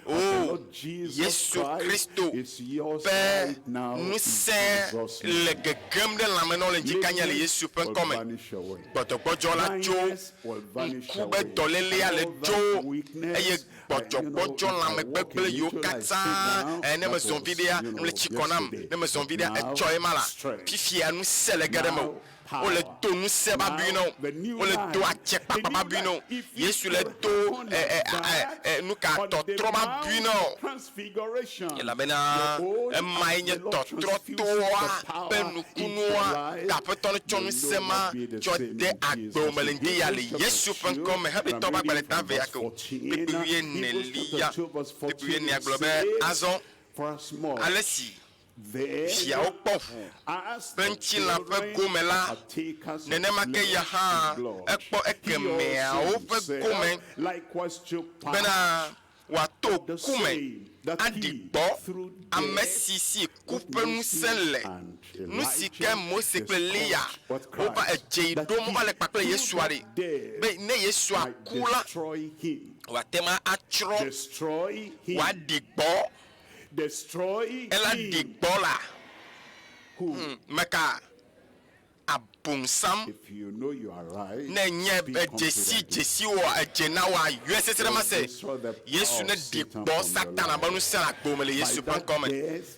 o Yesu Kristo ƒe ŋusẽ le gegem ɖe lãme na wò le ŋdikanya le Yesu ƒe ŋkɔ me. Gbɔdzɔgbɔdzɔ la tso, ŋku be dɔlélea le tso, eye gbɔdzɔgbɔdzɔ lãmegbegblẽ yiwo katã, e, ne mezɔ viɖea, nu le tsi kɔ nam, ne mezɔ viɖea, etsɔ ye ma la, fifia ŋusẽ le ge ɖe mewò. Wole do ŋusẽ ba bui na wò. Wole do atsekpakpa ba bui na wò. Yesu le do e, e, e, e, nuka tɔtrɔ ba bui na wò. Elabena emae nye tɔtrɔtoa ƒe nukunua. Aƒetɔ netsɔ ŋusẽ ma tsɔ de agbewò me le ŋdi ya le Yesu ƒe ŋkɔ me. Hebritɔwo ƒe agbalẽ ta evea ke o, kpukpui wuienelia, kpukpui wuienea gblɔ be, Azɔ ale si viawo kpɔ ʋu ƒe ŋutilã ƒe gome la, nenema ke ya hã ekpɔ ekemɛawo ƒe gome bena wòato ku me aɖi gbɔ ame si si ku ƒe ŋusẽ le. Nu si ke Mose kple Eliya wova edze yi ɖom wova le kpakple Yesua ɖi be ne Yesua ku la, wòate ŋu atsrɔ̃, wòaɖi gbɔ. Ela ɖi gbɔ la, meka abosam. Ne enye be dzesi dzesiwoa edze na woa, yɔe sese ɖe mase. Yesu ne ɖi gbɔ Satana be ŋusẽ le agbo me le Yesu ƒe ŋkɔ me.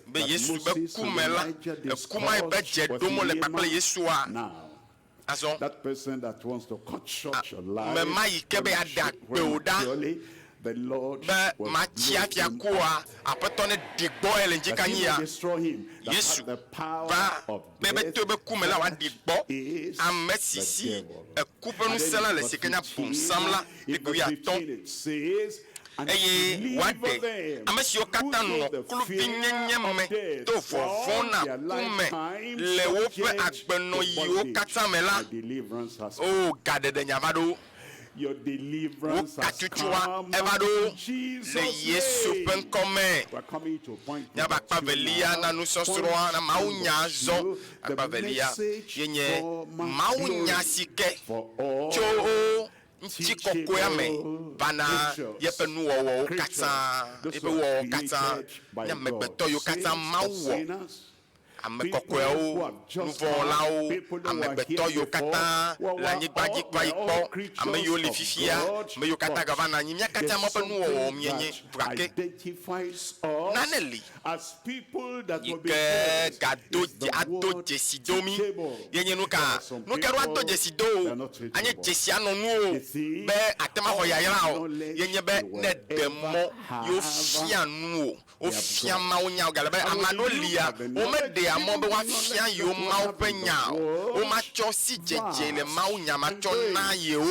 Be Yesu be ku me la, eku ma yi be dze ɖom wole kpakple Yesua. Azɔ, ame ma yi ke be yeaɖe agbe wò ɖa be matsi hafi aku oa, Aƒetɔ neɖi gbɔe le ŋdikanyia. Yesu va be be to eƒe ku me la wòaɖi gbɔ ame si si eku ƒe ŋusẽ la le si ke nye Abosam la ƒe wuiatɔ̃. Eye woaɖe ame siwo katã nɔ kluvinyenye me to vɔvɔ̃ na ku me le woƒe agbenɔɣiwo katã me la. Oo, gaɖeɖe nya va ɖo. Wo katutua eva ɖo le Yesu ƒe ŋkɔ me. Míava akpa evelia na nusɔsrɔ̃a na mawunya zɔ. Akpa evelia ye nye mawunya si ke tso ŋutikɔkɔea me va na yeƒe nuwɔwɔwo katã, yeƒe wɔwɔwo katã, nye amegbetɔ yiwo katã Mawu wɔ, ame kɔkɔeawo, nuvɔ̃wɔlawo, amegbetɔ yiwo katã le anyigba dzi va yi kpɔ, ame yiwo li fifia, ame yiwo katã gava nɔ anyi, mía katã Mawu ƒe nuwɔwɔwo míenye. Gake nane li yi ke gado ado dzesi do mí. Ye nye nuka? Nuka ɖo ado dzesi do wò? Anye dzesi anɔ nuwò be àte ŋu axɔ yayra o. Ye nye be ne èɖe mɔ ye wofia nu wò, wofia Mawu nya wò. Gale be ame aɖewo lia, womeɖea mɔ be woafia yewo Mawu ƒe nya o. Womatsɔ sidzedze le Mawu nya matsɔ na yewo o.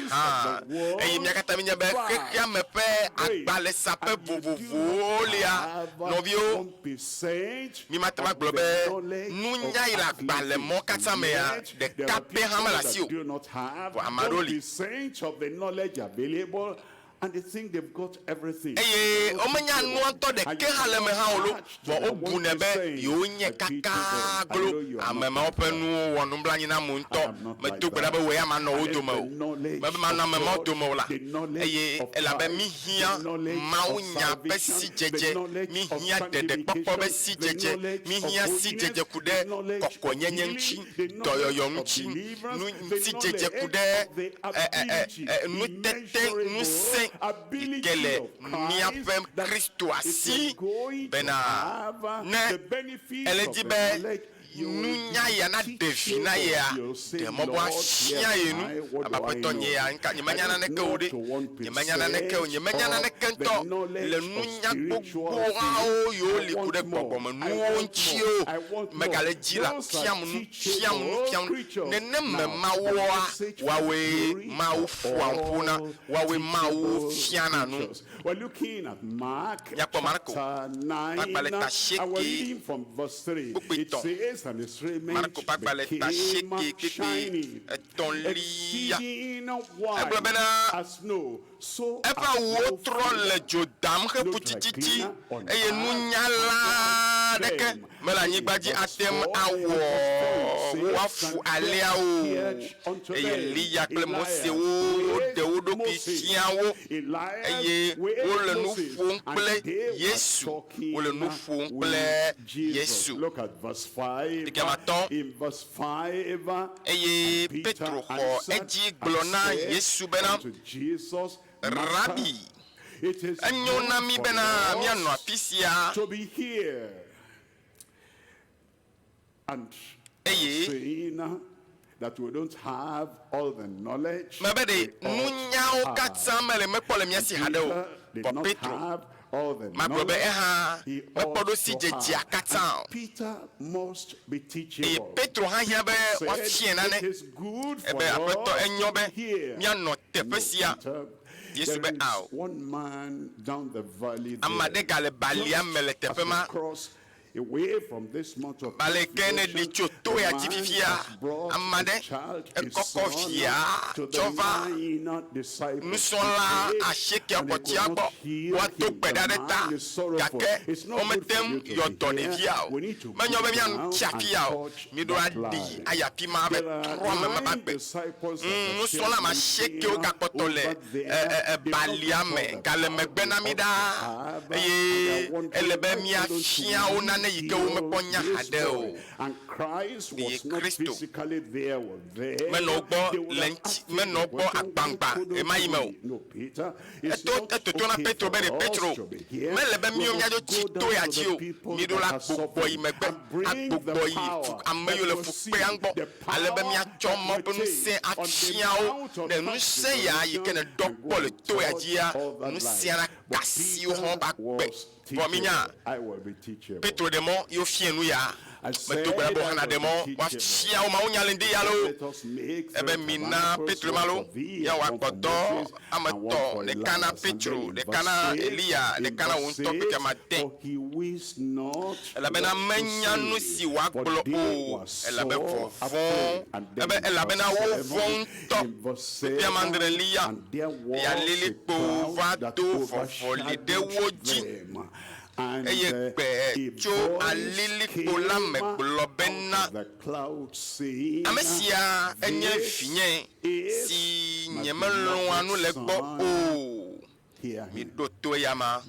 Hã. Eye mía katã míenya be xexeame ƒe agbalẽsaƒe vovovowo lia, nɔviwo, mímate ŋu agblɔ be nunya yi le agbalẽmɔ katã mea, ɖeka pɛ hã mele asi o. Vɔ ame aɖewo li. Eye womenya nua ŋutɔ ɖeke hã le eme hã o lo, vɔ wobunɛ be yewonye kaka glo. Ame mawo ƒe nuwo wɔ nublanui nam ŋutɔ. Medo gbe ɖa be wò ya mànɔ wo dome o. Mebe manɔ ame mawo dome o la, eye elabe míhiã mawunya ƒe sidzedze, míhiã ɖeɖekpɔkpɔ ƒe sidzedze, míhiã sidzedze ku ɖe kɔkɔenyenye ŋuti, dɔyɔyɔ ŋuti, nu sidzedze ku ɖe nutete ŋusẽ yi ke le míaƒe Kristoa si bena ne ele di be nunya ya naɖe vi na yea, ɖe mɔ be woafia ye nu. Abe Aƒetɔ nye ya, ŋka, nyemenya naneke o ɖe. Nyemenya naneke o. Nyemenya naneke ŋutɔ le nunya gbogboawo yiwo li ku ɖe gbɔgbɔmenuwo ŋuti o. Megale edzi la, fiam nu, fiam nu, fiam nu. Nenem me Mawua, woawoe Mawu ƒoa nu ƒo na, woawoe Mawu fiana nu. Míakpɔ Marko ƒe agbalẽ ta asieke kpukpui etɔ̃. Marko ƒe agbalẽ ta asieke kpukpui etɔ̃lia. Egblɔ bena, Eƒe awuwo trɔ le dzo dam heƒu tititi, eye nunyala aɖeke mele anyigba dzi ate ŋu awɔ wo afu alea o. Eye Eliya kple Mose woɖe wo ɖokui. mi fia wo. Eye wole nu ƒom kple Yesu. Wole nu ƒom kple Yesu. Ɖekematɔ. Eye Petro xɔ edzi gblɔ na Yesu bena, Rabi, enyo na mí bena míanɔ afi sia. Eye mebe ɖe nunyawo katã mele mekpɔ le mía si haɖe o. Vɔ Petro magblɔ be eha mekpɔ ɖo sidzedzea katã o. Eye Petro hã hiã be woafiae nane. Ebe, Aƒetɔ, enyo be míanɔ teƒe sia. Yesu be, Ao. Ame aɖe gale balia me le teƒe ma. Bali ke nèɖi tso to ya dzi fifia, ame aɖe ekɔkɔ via tsɔ va nusrɔ̃la asiekea kpɔtia gbɔ woado gbe ɖa ɖe ta, gake womete ŋu yɔ dɔ ɖevia o. Menyo be míanu tsi afia o, míɖo aɖi ayi afi ma ave trɔ ame ma ƒe agbe. Ŋ, nusrɔ̃la ame asiekewo gakpɔtɔ le balia me gale megbe na mí ɖaa, eye ele be míafia wo nane yi ke womekpɔ nya haɖe o. Eye Kristo menɔ wo gbɔ le ŋuti, menɔ wo gbɔ agbaŋgba ɣemaɣi me o. Eto etoto na Petro be, Ɖe Petro, mele be míwo míadzo tsi to ya dzi o. Míɖo la gbugbɔ yi megbe, agbugbɔ yi fu ame yiwo le fukpea gbɔ, ale be míatsɔ Mawu ƒe ŋusẽ afia wo. Ne ŋusẽ ya yi ke nèɖɔ kpɔ le to ya dzia, ŋusẽa naka asi wo hã woƒe agbe. Vɔ mínya Petro ɖe mɔ ye wofiae nu ya. Medo gbe ɖa be wohã naɖe mɔ woafia wo mawunya le ŋdi ya loo. Ebe mina Petro ma loo, míawɔ agbɔdɔ ame etɔ̃, ɖeka na Petro, ɖeka na Eliya, ɖeka na wò ŋutɔ kpekpe ame ade. Elabena menya nu si wòagblɔ o, elabe vɔvɔ̃, ebe elabena wovɔ̃ ŋutɔ. Kpekpe ame adrelia, eya lilikpo va do vɔvɔli ɖe wo dzi, eye gbe tso alilikpo la me gblɔ bena, Ame sia enye vinye, si nyemelɔ̃a nu le egbɔ o. Miɖo to eyama.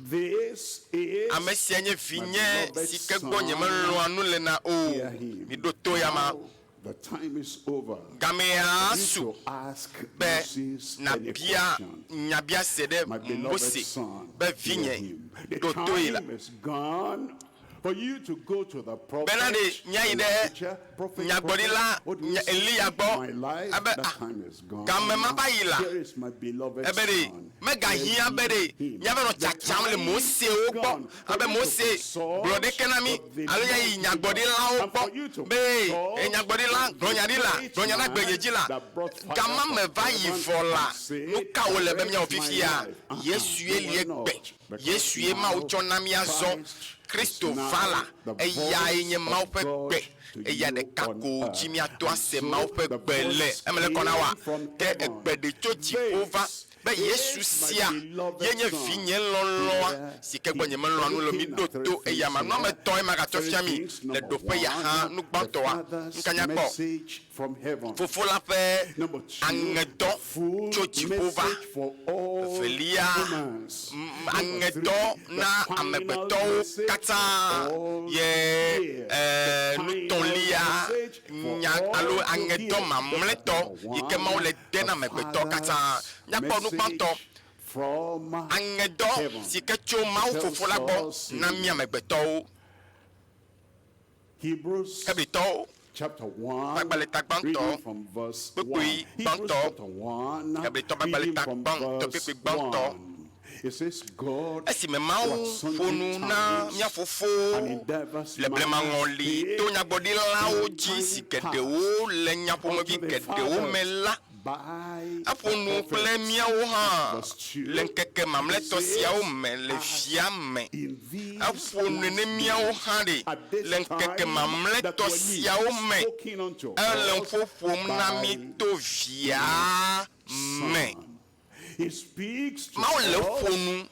Ame sia nye vinye, si ke gbɔ nyemelɔ̃a nu lena o. Miɖo to eyama. Gamea su be nàbia nyabiase ɖe Mose be, Vinye, ɖo toe la. Bena ɖe míayi ɖe nyagblɔɖila Eliya gbɔ ebe, Ah, game ma va yi la, ebe ɖe megahiã be ɖe míava nɔ tsatsam le Mosewo gbɔ abe Mose gblɔ ɖeke na mí alo míayi nyagblɔɖilawo gbɔ be, Ee, nyagblɔɖila, gblɔ nya ɖi la, gblɔ nya na gbenye dzi la. Gama me va yi vɔ la, nuka wòle be míawɔ fifia? Yesue li egbe. Yesue Mawu tsɔ na mí azɔ. Kristo va la, eyae nye Mawu ƒe gbe. Eya ɖeka ko dzi míato ase Mawu ƒe gbe le. Eme le kɔ na woa? Ke egbe ɖe tso dziƒo va be, Yesu sia ye nye Vinye lɔlɔ̃a, si ke gbɔ nyemelɔ̃a nu le o. Miɖo to eyama. Nu ame etɔ̃e magatsɔ fia mi le ɖoƒe ya hã. Nu gbãtɔa, nuka míakpɔ? Fofo la ƒe aŋedɔ tso dziƒo va. Evelia, aŋedɔ na amegbetɔwo katã ye nutɔ̃lia, nya alo aŋedɔ mamlɛtɔ yi ke Mawu le de na amegbetɔwo katã. Míakpɔ nu gbãtɔ, aŋedɔ si ke tso Mawu Fofo la gbɔ na mí amegbetɔwo. Hebritɔwo ƒe agbalẽta gbãtɔ, kpukpui gbãtɔ. Hebritɔ ƒe agbalẽta gbãtɔ, kpukpui gbãtɔ. Esime Mawu ƒo nu na mía fofowo le blemaŋɔli to nyagblɔɖilawo dzi zi geɖewo le nya ƒomevi geɖewo me la, Eƒo nu kple míawo hã le ŋkeke mamlɛtɔ siawo me le Via me. Eƒo nu ne míawo hã ɖe le ŋkeke mamlɛtɔ siawo me. Ele ŋƒo ƒom na mí to Via me. Mawu le ƒo nu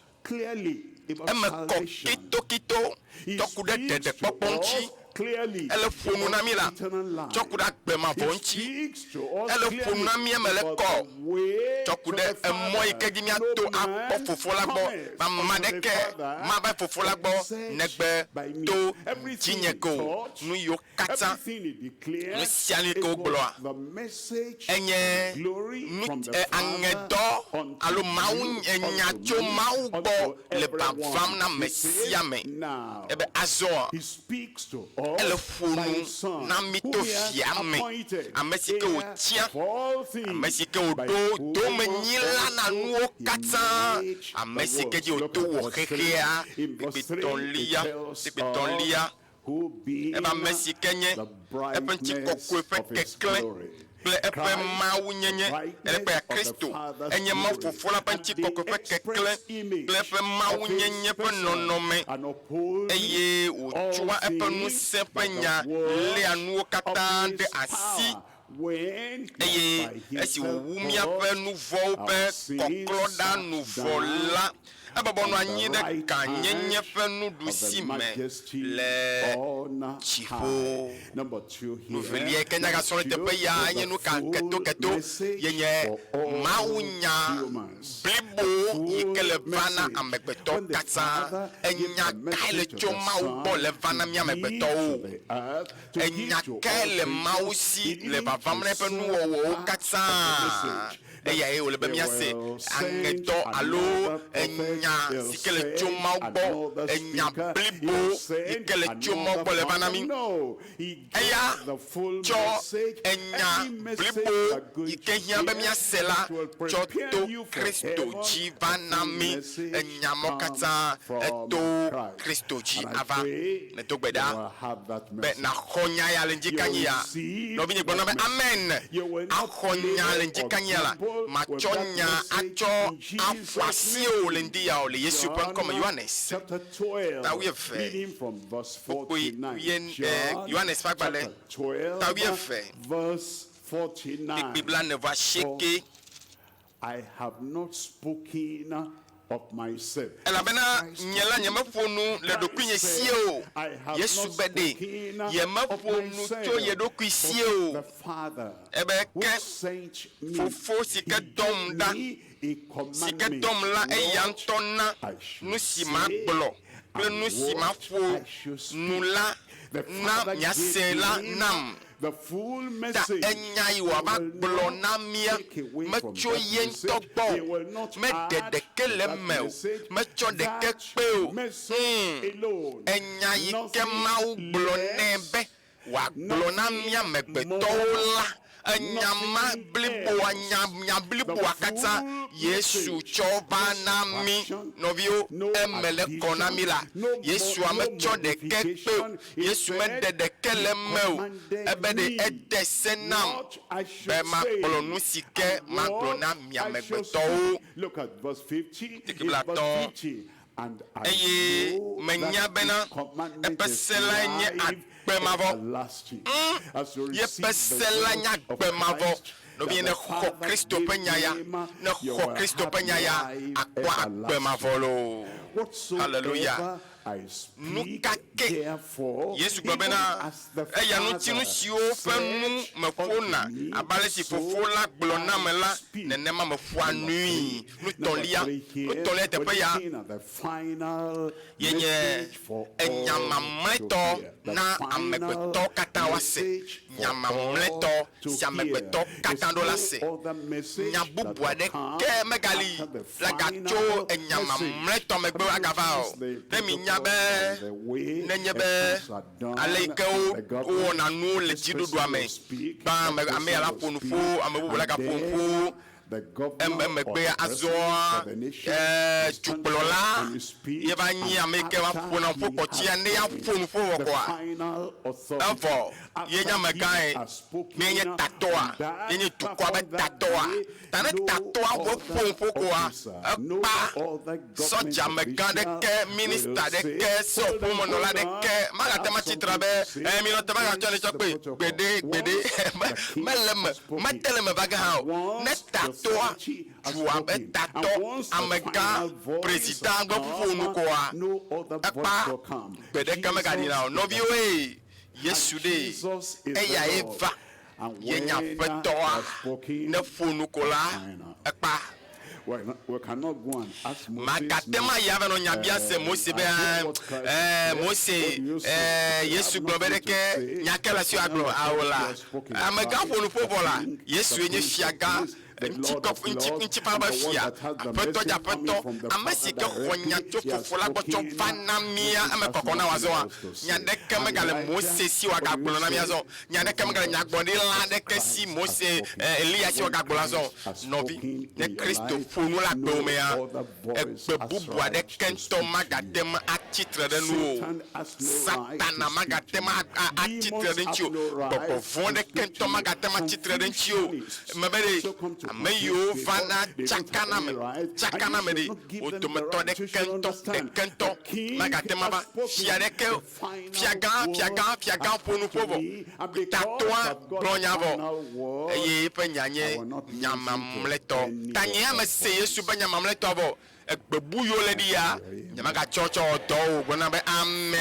eme kɔ kitokito tsɔ ku ɖe ɖeɖekpɔkpɔ ŋuti. clearly Ele ƒo nu na mí la about eternal life. tsɔ ku ɖe agbe mavɔ He ŋuti. speaks to us Ele ƒo nu clearly na mí eme le about kɔ the way tsɔ ku to ɖe the emɔ yi ke Father. dzi míato No akpɔ man fofo la gbɔ. cometh Ame unto the aɖeke Father mava fofo la gbɔ except negbe by me. to Everything dzinye he ke o. taught, Nu yiwo katã everything he declared, nu sia nu yi ke it wogblɔa was the message enye of glory nu from the e, Father aŋedɔ unto alo Mawu you, enya unto tso me, Mawu gbɔ unto le everyone. vavam na ame He says, sia ame. Now, Ebe azɔa he speaks to us ele ƒo by nu his Son, na mí whom to he has via me, appointed ame si ke heir wòtia, of all things, ame si ke by wòɖo whom domenyila na also nuwo he katã, made ame the si ke dzi worlds. Look wòto at wɔ verse 3. xexea. In verse 3, it Kpekpetɔ̃lia, tells kpekpetɔ̃lia, us who being ebe ame si ke nye the eƒe brightness ŋutikɔkɔe ƒe of his keklẽ glory. kple eƒe Christ, mawunyenye the brightness ele kpe of the Kristo Father's enye Mawu glory, Fofo la ƒe and the ŋutikɔkɔe ƒe keklẽ express image kple eƒe of his mawunyenye ƒe person, nɔnɔme and upholding eye all wòtsɔa eƒe things ŋusẽ by ƒe the nya word léa nuwo of katã his ɖe asi power. When he eye has by esi himself wòwu míaƒe purged nu vɔ̃wo our ƒe sins, kɔklɔ ɖa sat nu vɔ down la, ebɔbɔ nɔ on the anyi ɖe right gãnyenye hand ƒe of the nuɖusi me majesty le on dziƒo. high. Number 2 Nu here. velia yi ke Number míagasrɔ̃ le 2 teƒe ya is enye the nu ka full ketoketo message ye nye for all mawunya humans. The blibo yi ke le full va na message. amegbetɔ When the katã. Father gives Enya the kae le message to tso the Mawu gbɔ Son le va na to mí give to amegbetɔwo? the earth, to give Enya to kae all le Mawu creatures, si he le needs vavam to na eƒe serve nuwɔwɔwo part of the katã? message that Eyae wòle be they míase will send aŋedɔ alo another prophet, enya they'll si ke le tso send Mawu gbɔ, another enya speaker, blibo he'll yi send ke le tso Mawu another gbɔ le va na prophet. mí. No, he Eya gave the full tsɔ message. enya Any message blibo you are going yi to ke hiã be hear míase la that will tsɔ prepare to you for Kristo heaven, dzi va the na full mí. message Enya mɔ comes katã from eto Christ. Kristo dzi And I ava. pray Nedo gbe you ɖa will have that be message. nàxɔ nya ya le You ŋdzikanyi ya. receive Nɔvinye gblɔ na that be message. amen. You will not Axɔ nya le play or ŋdzikanyi la. gamble with Matsɔ that nya message atsɔ in Jesus' aƒo asi o le name. ŋdi ya o le Yesu ƒe ŋkɔme. John Yohanes chapter 12, ta wuieve reading from verse kpukpui 49. wuie e, John Yohanes ƒe agbalẽ chapter ta 12, wuieve verse kpukpui 49. blaene vɔ For asieke. I have not spoken of myself. Elabena Christ nye la talking. nyemeƒo nu le ɖokuinye Christ sie said, o. I have Yesu not be ɖe spoken of yemeƒo nu tso ye myself, ɖokui sie but o. the Father Ebe which ke sent me, fofo si he ke dɔm gave ɖa, me a si ke commandment dɔm la eya what ŋutɔ na I should nu si say magblɔ kple and nu si what maƒo I should nu speak. la The na Father miase gave la him nam. the full Ta message. enya yi He wòava will gblɔ not na mía take away from metso that ye ŋutɔ message. gbɔ He o. will not Meɖe add ɖeke to le that eme o. message. Metsɔ ɖeke That kpe o. message alone. Enya yi ke Nothing Mawu gblɔ nɛ less, be wòagblɔ na nothing mí amegbetɔwo more, la, enya ma nothing bliboa, else. nya nya The bliboa katã full Yesu message. tsɔ va No na mí. subtraction, Nɔviwo, no eme le kɔ na mí la. addition, no Yesua no metsɔ ɖeke kpe o. modification. He Yesu meɖe said, ɖeke He le eme o. commanded Ebe ɖe me ede se nam what I be should magblɔ say nu si ke and magblɔ what na mi I should amegbetɔwo. speak. Look at verse 50. Teke In verse blatɔ. 50, and I Eye know menya that bena his commandment eƒe is se lae nye life agbe mavɔ. everlasting. As you Yeƒe receive the se la nye word of agbe mavɔ. Christ Nɔvinye that ne the xɔ Father Kristo ƒe gave nya ya, him, ne you xɔ will Kristo have ƒe nya ya, life akpɔ agbe mavɔ everlasting. loo. Hallelujah. Whatsoever I Nu speak, ka ke therefore, Yesu gblɔ even bena as the eya ŋuti nu Father siwo ƒe nu said meƒona unto me, abe ale si so fofo la gblɔ nam I la, speak. nenema meƒoa Number nui. 3. Nu Number tɔ̃lia, 3 nu here, tɔ̃lia we're teƒe ya looking at the final ye nye message for enya all to mamlɛtɔ hear. The na final amegbetɔ katã woase. message Nya for all mamlɛtɔ to si hear. amegbetɔ There's katã ɖo la no se. other message Nya that bubu will aɖeke come megali after the la gatso final enya message. mamlɛtɔ megbe Let me agava o. use the Ne mi nya protocol be and the way nenye be things are done ale yi ke in the government. wowɔna nuwo le This dziɖuɖua person me will speak, gbã that ame ame ya person la will ƒo nu speak, ƒo ame bubu la and gaƒo nu then ƒo the governor or emegbe the president azɔa of the nation ee will stand dukplɔla up and speak, ye va nyi and ame yi ke va after ƒona he ƒo kpɔtsia has ne ya spoken, ƒo nu ƒo vɔ the kɔa final authority, evɔ ye nye after amegã he ye has spoken, mi nye tatɔa and that ye nye dukɔa be upon that tatɔa day, ta ne no tatɔa wɔ ƒo other nu ƒo koa officer, no ekpa other government sɔdza amegã official ɖeke will minista say, ɖeke hold on, seƒomenɔla hold on, ɖeke I magate have ma tsitre something be to say ɛ minɔ te magatsɔ ne against tsɔ the kpe protocol. gbeɖe gbeɖe Once the king mele me has spoken, mete le me va ge hã o ne once the tatɔa authority has dua be spoken, tatɔ and once the amegã final voice has président gbe ƒo nu come, koa no other voice ekpa will come. gbe ɖeke megaɖina o Jesus is the nɔviwoe Yesu And ɖe Jesus is the eyae Lord. va And ye when nye he aƒetɔa has spoken, ne ƒo nu ko la final. ekpa Well, we cannot go and ask Moses magate now. ma yi ava nɔ nya bia se Mose be I hear what Christ ɛɛ said. Mose What do you say? ɛɛ I Yesu have gblɔ be nothing to ɖeke say. nya ke le si woagblɔ The awo la final has spoken. amegã ƒo nu ƒo vɔ la The King, Yesu the ye nye Prince of fiagã Peace, the Lord ŋutikɔ of ŋuti Lords, ŋutifafa and be the one fia that has the aƒetɔ dze message coming aƒetɔ from the ame si Father ke xɔ nya directly. tso He has fofo la gbɔ tsɔ spoken. va na mía Moses eme has kɔkɔ na nothing wòazɔa else to nya say. ɖeke And megale Elijah, Mose si what do you wòagagblɔ na mía say? zɔ nya ɖeke megale nyagblɔɖila aɖeke si Christ has Mose spoken. ɛ Eliya si When wòagagblɔ azɔ Christ has nɔvi spoken ne in your Kristo life, ƒo nu le agbewo no mea other voice egbe has bubu right aɖeke to ŋutɔ speak to you. magate ŋu atsi tre ɖe nu o Satan has no right to Satana speak magate to ŋu you. atsi tre Demons ɖe ŋuti have o no right gbɔgbɔ vɔ̃ to ɖeke speak ŋutɔ to you. magate ŋu atsi tre ɖe ŋuti o Confucianists mebe ɖe also come to ame confuse yiwo people. vana They don't tsaka have na any ame right, and tsaka na you ame should ɖe not give wo them the dometɔ right. You ɖeke should ŋutɔ understand ɖeke ŋutɔ the king magate ŋu has ava fia spoken. ɖeke The final fiagã word fiagã fiagã has ƒo nu come ƒo to vɔ me, and because tatɔa I've got gblɔ the nya vɔ final word, eye eƒe nya I nye will not nya listen to mamlɛtɔ any ta nye other ame se Yesu voice. be nya mamlɛtɔ vɔ egbe bu yiwo le ɖi ya nye magatsɔ tsɔ wɔ dɔ o gblɔna be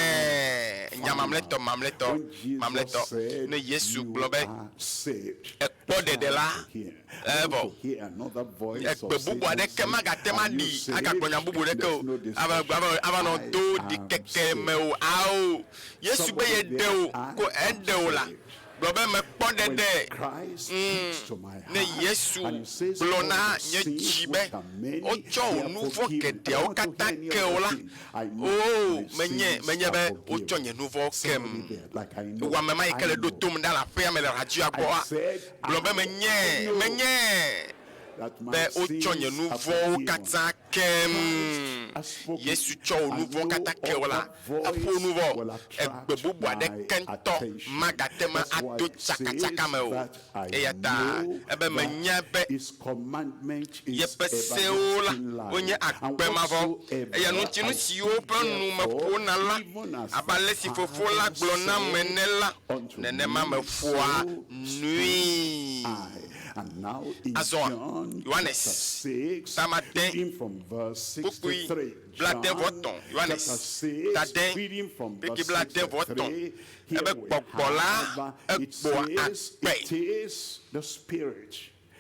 amen nya mamlɛtɔ Final. mamlɛtɔ When Jesus mamlɛtɔ said, ne Yesu You gblɔ be are saved. ekpɔ That's ɖeɖe what I la want to hear. I want evɔ to hear another voice of egbe bubu Satan aɖeke say, magate ŋu Are you aɖi agagblɔ nya saved? bubu ɖeke There's o no ava discussion. ava ava nɔ I do am ɖikeke me saved. o ao Yesu be Somebody yeɖe there, o I ko am eɖe o la saved. gblɔ be mekpɔ When ɖeɖe Christ speaks to my ne heart Yesu and he says, gblɔ All na the nye sins dzi be which are many, wotsɔ they wò are nu vɔ̃ forgiven. I geɖeawo don't want to katã hear any ke o other la thing. I know o my menye sins menye are be wotsɔ forgiven. nye nu vɔ̃wo kem Somebody there, like I wò know, ame ma yi ke I le ɖo know. tom ɖa le aƒea me le radioa I gbɔa said, gblɔ be I menye know menye that be my wotsɔ nye sins nu are vɔ̃wo forgiven. katã kem Christ has spoken, Yesu tsɔ wò nu and vɔ̃ no katã ke o la other eƒo voice nu vɔ will egbe attract bubu my aɖeke ŋutɔ attention. magate ŋu That's why ato it says tsakatsaka me o that I eya ta know ebe that menya be his commandment is yeƒe sewo la everlasting life. wonye And agbe mavɔ eya whatsoever ŋuti nu I siwo speak ƒe nu therefore, meƒona la even as abe the ale si fofo la Father gblɔ nam said ene la unto nenema me, meƒoa so nui speak I. And now in azɔa John chapter Yohanes 6, tamade reading from verse kpukpui 63. blaade vɔ John tɔ̃ Yohanes chapter 6, tade reading from kpukpui verse blaade vɔ tɔ̃ 63. Here ebe we gbɔgbɔ la have, it egbɔa says, agbe it is the spirit,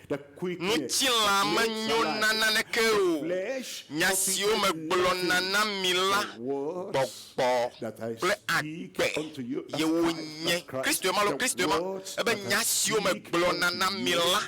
the quickness ŋutilã that makes menyo na alive. naneke The o flesh nya siwo profited megblɔna nothing. na mi la The words gbɔgbɔ that I kple speak agbe unto you, that's ye Christ, wonye that's Christ. Kristoe ma lo The Kristoe ma words ebe that I nya siwo speak megblɔna unto na mi you, la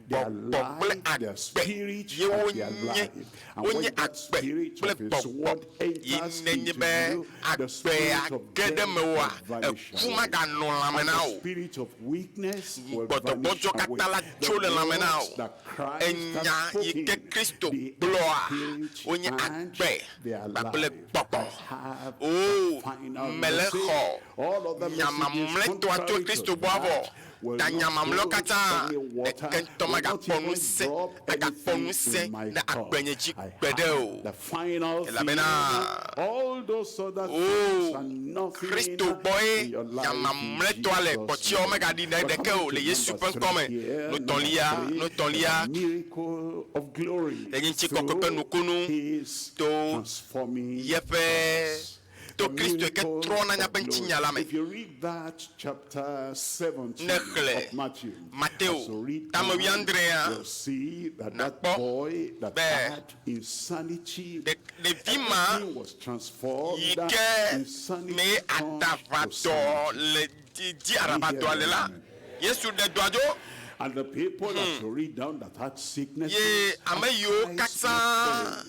they are gbɔgbɔ kple life, their agbe spirit, ye and their wonye life. And wonye when that agbe spirit kple of his gbɔgbɔ word ye enters nenye into be you, the agbea spirit of ge ɖe death mewòa will vanish eku away. maganɔ lãme And na the o spirit of weakness will vanish gbɔdɔgbɔdzɔ away. katã la The tso le lãme na words o that Christ has enya yi ke spoken, Kristo they are gblɔa spirit wonye and agbe they are kpakple life. gbɔgbɔ I have o the final mele message. xɔ All other nya messages mamlɛtɔa tso contrary Kristo to gbɔ vɔ that will ta nya not mamlɛwo hold katã any water, ɖeke ŋutɔ will not magakpɔ even ŋusẽ drop agakpɔ anything ŋusẽ in my ɖe cup. agbenye dzi I gbeɖe have o the final thing. elabena All those other o things are nothing Kristo gbɔe in your nya life in mamlɛtɔa le Jesus' kpɔtiawo name. megaɖi na We're ɖeke coming o le to Yesu number ƒe ŋkɔ me 3 here. Number nutɔlia 3, the nutɔlia miracle of glory enye ŋutikɔkɔe ƒe through nukunu his to transforming yeƒe presence. to The Kristo yi ke miracle trɔna of míaƒe ŋutinya glory. la me If you read that chapter 17 ne xlẽ of Matthew, Mateo as you read tame down, wuiadrea you'll see that that nakpɔ boy that be had insanity, ɖevi ma everything was transformed. yi ke Insanity me turned to aɖaʋatɔ sanity. le di di Can you hear aɖaʋatɔa le that la amen? Yesu ɖe dɔa dzo And the people that you read down that had ye sicknesses, ame and yiwo Christ katã was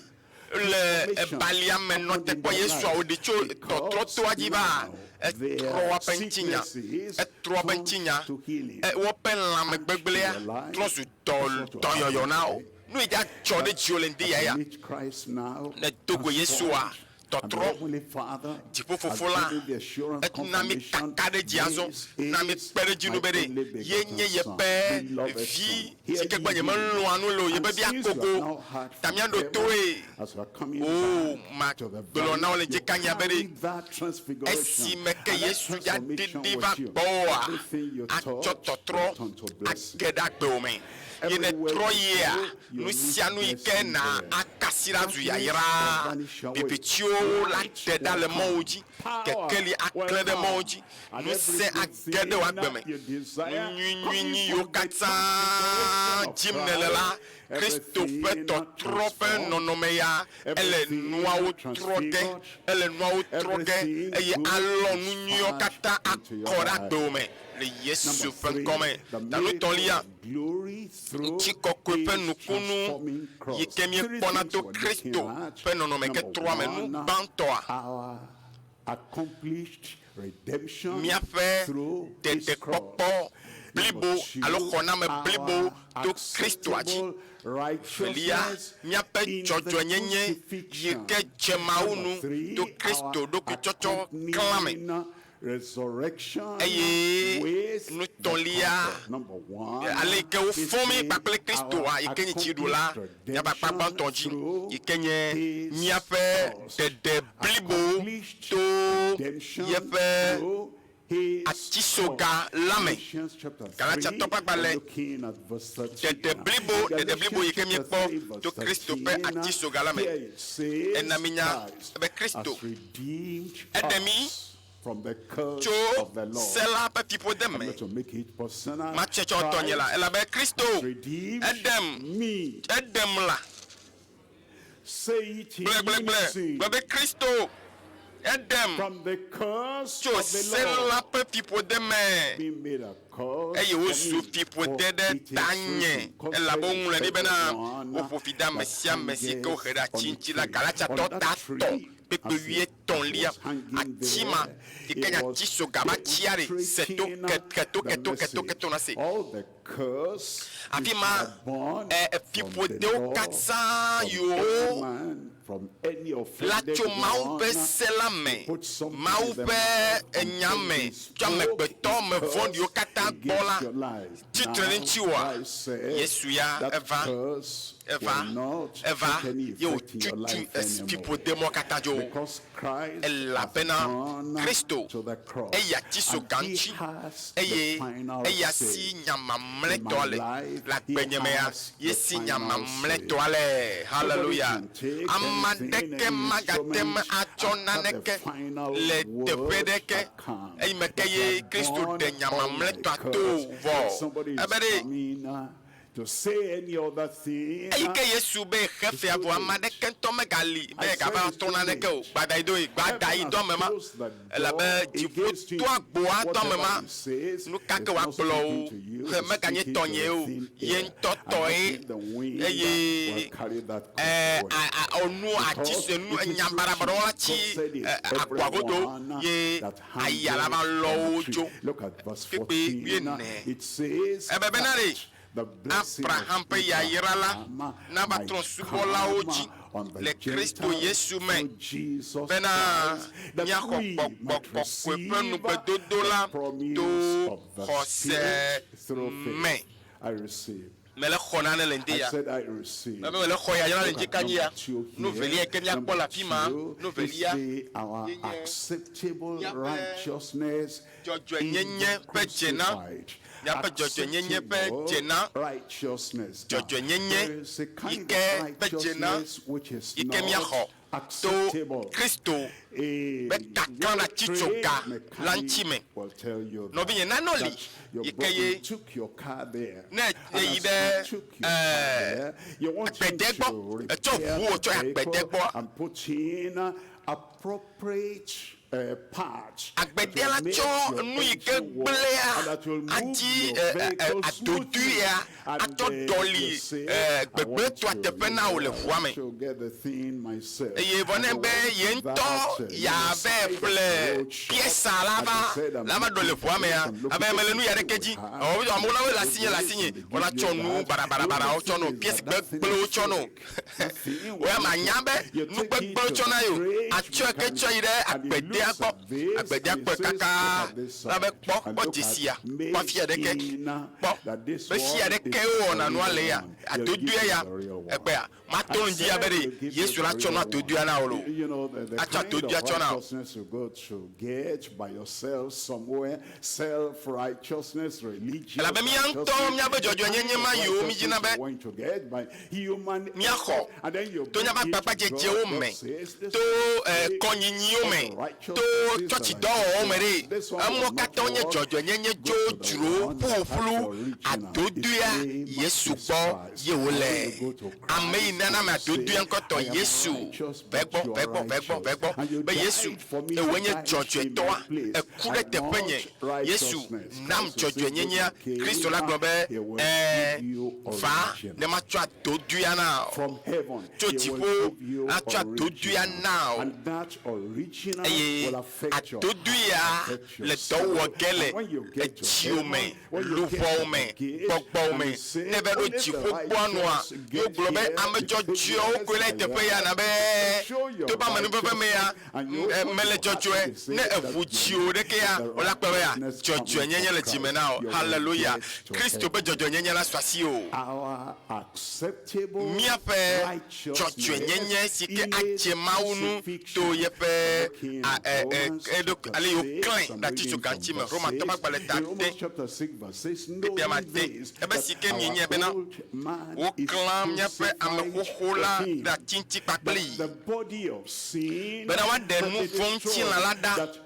le transformation ebalia me nɔ happened te in kpɔ their Yesua life wòɖi tso because tɔtrɔtoa dzi va now etrɔ their woaƒe ŋutinya sicknesses etrɔ woaƒe turned ŋutinya to healing. E, woƒe lãme And to gbegblẽa your life, trɔ zu that's what will dɔyɔyɔ happen na wo today. nu yi dza dzɔ ɖe dziwò le ŋdi ya As ya you meet Christ now, ne do go Yesua transformed, and the tɔtrɔ Heavenly Father has dziƒofofo la given the assurance ena mi confirmation, kaka ɖe dzi azɔ this na mi is kpe ɖe dzi my nu be ɖe only ye nye begotten Son, yeƒe beloved vi Son. si Hear ke ye gbɔ nye him. melɔ̃a nu le o yeƒe And vi since you have akogo now heard ta from míaɖo heaven, toe as you are coming o back to the magblɔ na wo valley, le you dzikanya be carry ɖe that transfiguration esime ke and that Yesu ya transformation ɖiɖi with va you. gbɔwòa Everything you atsɔ touch will tɔtrɔ turn to blessing. age ɖe agbewò me ye ne Everywhere trɔ you yia go, you nu meet sia nu yi ke blessing na there. akasi kwasiɖa zu yayra. Vivitiwo la te ɖa le mɔwo dzi, kekeli aklẽ ɖe mɔwo dzi, ŋusẽ age ɖe wò agbe me. Nu nyuinyuinyi yiwo katã dim nèle la, Kristo ƒe tɔtrɔ ƒe nɔnɔme ya, ele nuawo trɔ ge, ele nuawo trɔ ge, eye alɔ nu nyuiwo katã akɔ ɖe agbewò me le Yesu ƒe ŋkɔ me. Ta nutɔ̃lia, ŋutikɔkɔe ƒe nukunu yi ke míekpɔna to Kristo ƒe nɔnɔme ke trɔa me. Nu gbãtɔa, míaƒe ɖeɖekpɔkpɔ blibo alo xɔname blibo to Kristoa dzi. Velia, míaƒe dzɔdzɔenyenye yi ke dze Mawu nu to Kristo ɖokuitsɔtsɔ klã me. Eye nutɔ̃lia, ale yi ke wofɔ mí kpakple Kristoa yi ke nye dziɖula, míaƒe akpa gbãtɔ dzi yi ke nye míaƒe ɖeɖe blibo to yeƒe atisoga la me. Galatiatɔ ƒe agbalẽ, ɖeɖe blibo, ɖeɖe blibo yi ke míekpɔ to Kristo ƒe atisoga la me. Ena mínya be Kristo eɖe mí tso se la ƒe fiƒode me. Matsɔe tsɔ tɔnye la, elabe Kristo eɖem, eɖem la. Gblɔe, gblɔe, gblɔe, gblɔ be Kristo eɖem tso se la ƒe fiƒode me, eye wozu fiƒode ɖe tanye, elabe woŋlɔe ɖi bena, Woƒo fi de ame sia ame si ke wohe ɖe ati ŋuti la. Galatiatɔ ta tɔ̃ kpekpe wuietɔ̃lia, ati ma yi ke nye ati soga ƒe atia ɖe se to keto keto keto keto na se. Afi ma e fiƒodewo katã yiwo la tso Mawu ƒe se la me, Mawu ƒe nya me, tso amegbetɔ ame vɔ̃ɖiwo katã gbɔ la, tsi tre ɖe ŋutiwòa? Yesu ya eva, eva, eva, ye wòtutu fiƒodemɔ katã dzo. Elabena Kristo, eya tsi so ga ŋuti, eye eya si nya mamlɛtɔa le. Le agbenye mea, ye si nya mamlɛtɔa le. Haleluya! Ame aɖeke magate ŋu atsɔ naneke le teƒe ɖeke eyime ke ye Kristo ɖe nya mamlɛtɔa to vɔ. Ebe ɖe. Eyi ke Yesu be yexe fea vɔ ame aɖeke ŋutɔ megali be yegava trɔ naneke o. Gbadayi doe, gbadayi do ame ma, elabe dziƒo to agboa do ame ma. Nuka ke wòagblɔ o, he meganye tɔnyee o, ye ŋutɔ tɔe. Eye e, a, a, onu ati sue nu, enya baɖabaɖawo la tsi e, agboa godo ye aya la va lɔ wo dzo. Kpukpui wuiene. Ebe bena ɖe Abraham ƒe yayra la nava trɔ̃subɔlawo dzi le Kristo Yesu me, bena míaxɔ Gbɔgbɔ Kɔkɔe ƒe ŋugbedodo la to xɔse me. Mele xɔ nane le ŋdi ya. Mebe mele xɔ yayra le ŋdi kanyi ya. Nu velia yi ke míakpɔ le afi ma, nu velia ye nye míaƒe dzɔdzɔenyenye ƒe dzena, míaƒe dzɔdzɔenyenye ƒe dzena, dzɔdzɔenyenye yi ke ƒe dzena yi ke míaxɔ to Kristo ƒe kaklãɖatsitsoga la ŋuti me. Nɔvinye, nane li yi ke ye ne èyi ɖe agbede gbɔ, ètsɔ ʋuwò tsɔ yi agbede gbɔa, Agbedea la tsɔ nu yi ke gblẽa adi adodoea atsɔ ɖɔli gbegblẽtɔa teƒe na wò le ʋua me. Eye vɔ nɛ be ye ŋutɔ yeave ƒle piesa la va la va ɖɔli ʋua mea, abe mele nu ya ɖeke dzi. Amewo la le asinye le asinye, wona tsɔ nu baɖabaɖabaɖawo tsɔ nɔ, piesi gbegblẽwo tsɔ nɔ. Wò ya mànya be nu gbegblẽwo tsɔna ye o. Àtsɔe ke tsɔe yi ɖe agbedea gbɔ. Agbedea kpɔe kaka la be kpɔ, kpɔ dzesia, kpɔ afia ɖeke, kpɔ be fia ɖeke wowɔna nua le ya, adodoea ya, egbea. Mato I ŋdi abe said ɖe he'll give Yesu you la the tsɔ nu real adodoea na wò one. lo. You know, the Atsɔ kind of adodoea tsɔ na wò. righteousness you go to get by yourself somewhere, self-righteousness, religious Elabe mía ŋutɔ righteousness, míaƒe the kind dzɔdzɔenyenye of ma yiwo mídzina righteousness be you want to get by human míaxɔ effort, and then you to bring míaƒe it to God. agbagbadzedzewo God me, says, this to is eh, kɔnyinyiwo all me, the righteousness to that I tsɔtsidɔwɔwɔwo me give. ɖe, This one emɔ will not katã nye work. dzɔdzɔenyenye Go to the dzodzro one that has ƒuƒlu the original. His adodoea name Yesu is gbɔ Christ. ye And when wòle. you go to Ame yi Christ nana and ame you say, adodoea ŋkɔtɔ I am Yesu righteous, vɛ but gbɔ you vɛ are gbɔ vɛ gbɔ vɛ righteous. gbɔ And you be Yesu died for me to ewòe nye die in my dzɔdzɔetɔa place. eku I ɖe teƒenye. want Yesu righteousness. nam Christ will say, go to dzɔdzɔenyenyea. the Kristo la cave. gblɔ be He will ɛɛ give you va original. ne matsɔ adodoea na wò. From heaven, Tso he will dziƒo give you atsɔ adodoea original. na wò. And that original Eye will affect your adodoea heart, affect your le dɔ soul. wɔ ge le And when you get to edziwò heaven, me, when you get to luʋɔwo the me, gate, gbɔgbɔwo and me. you say, Ne va ɖo only the dziƒo gbɔa nua, righteous ye get wogblɔ be here, ame dzɔdzɔewo yes, koe le I teƒe ya am. na be Show your to be amenuveve mea, righteousness, and you eh, open mele your heart dzɔdzɔe. and say Ne that eʋu you dziwò ɖeke ya, the wola kpɔ be ya righteousness coming dzɔdzɔenyenye from le dzime na wò. Christ, you will Hallelujah. get to Kristo ƒe heaven. dzɔdzɔenyenye la su asiwò. Our acceptable Míaƒe dzɔdzɔenyenye righteousness si ke is adze Mawu nu to crucifixion. yeƒe Looking a- at ɛ- ɛ- Romans eɖok- chapter ale yi 6, wòklãe I'm ɖe reading atitsoga from ŋuti me. verse Romatɔ 6. ƒe agbalẽ ta In Romans ade, chapter 6, verse 6, kpukpui knowing ade. this, Ebe that si ke mienye our bena old man is woklã míaƒe ame crucified xoxo la with him, ɖe ati ŋuti that kpakplii the body of sin bena woaɖe might be nu vɔ̃ ŋutilã destroyed, la ɖa that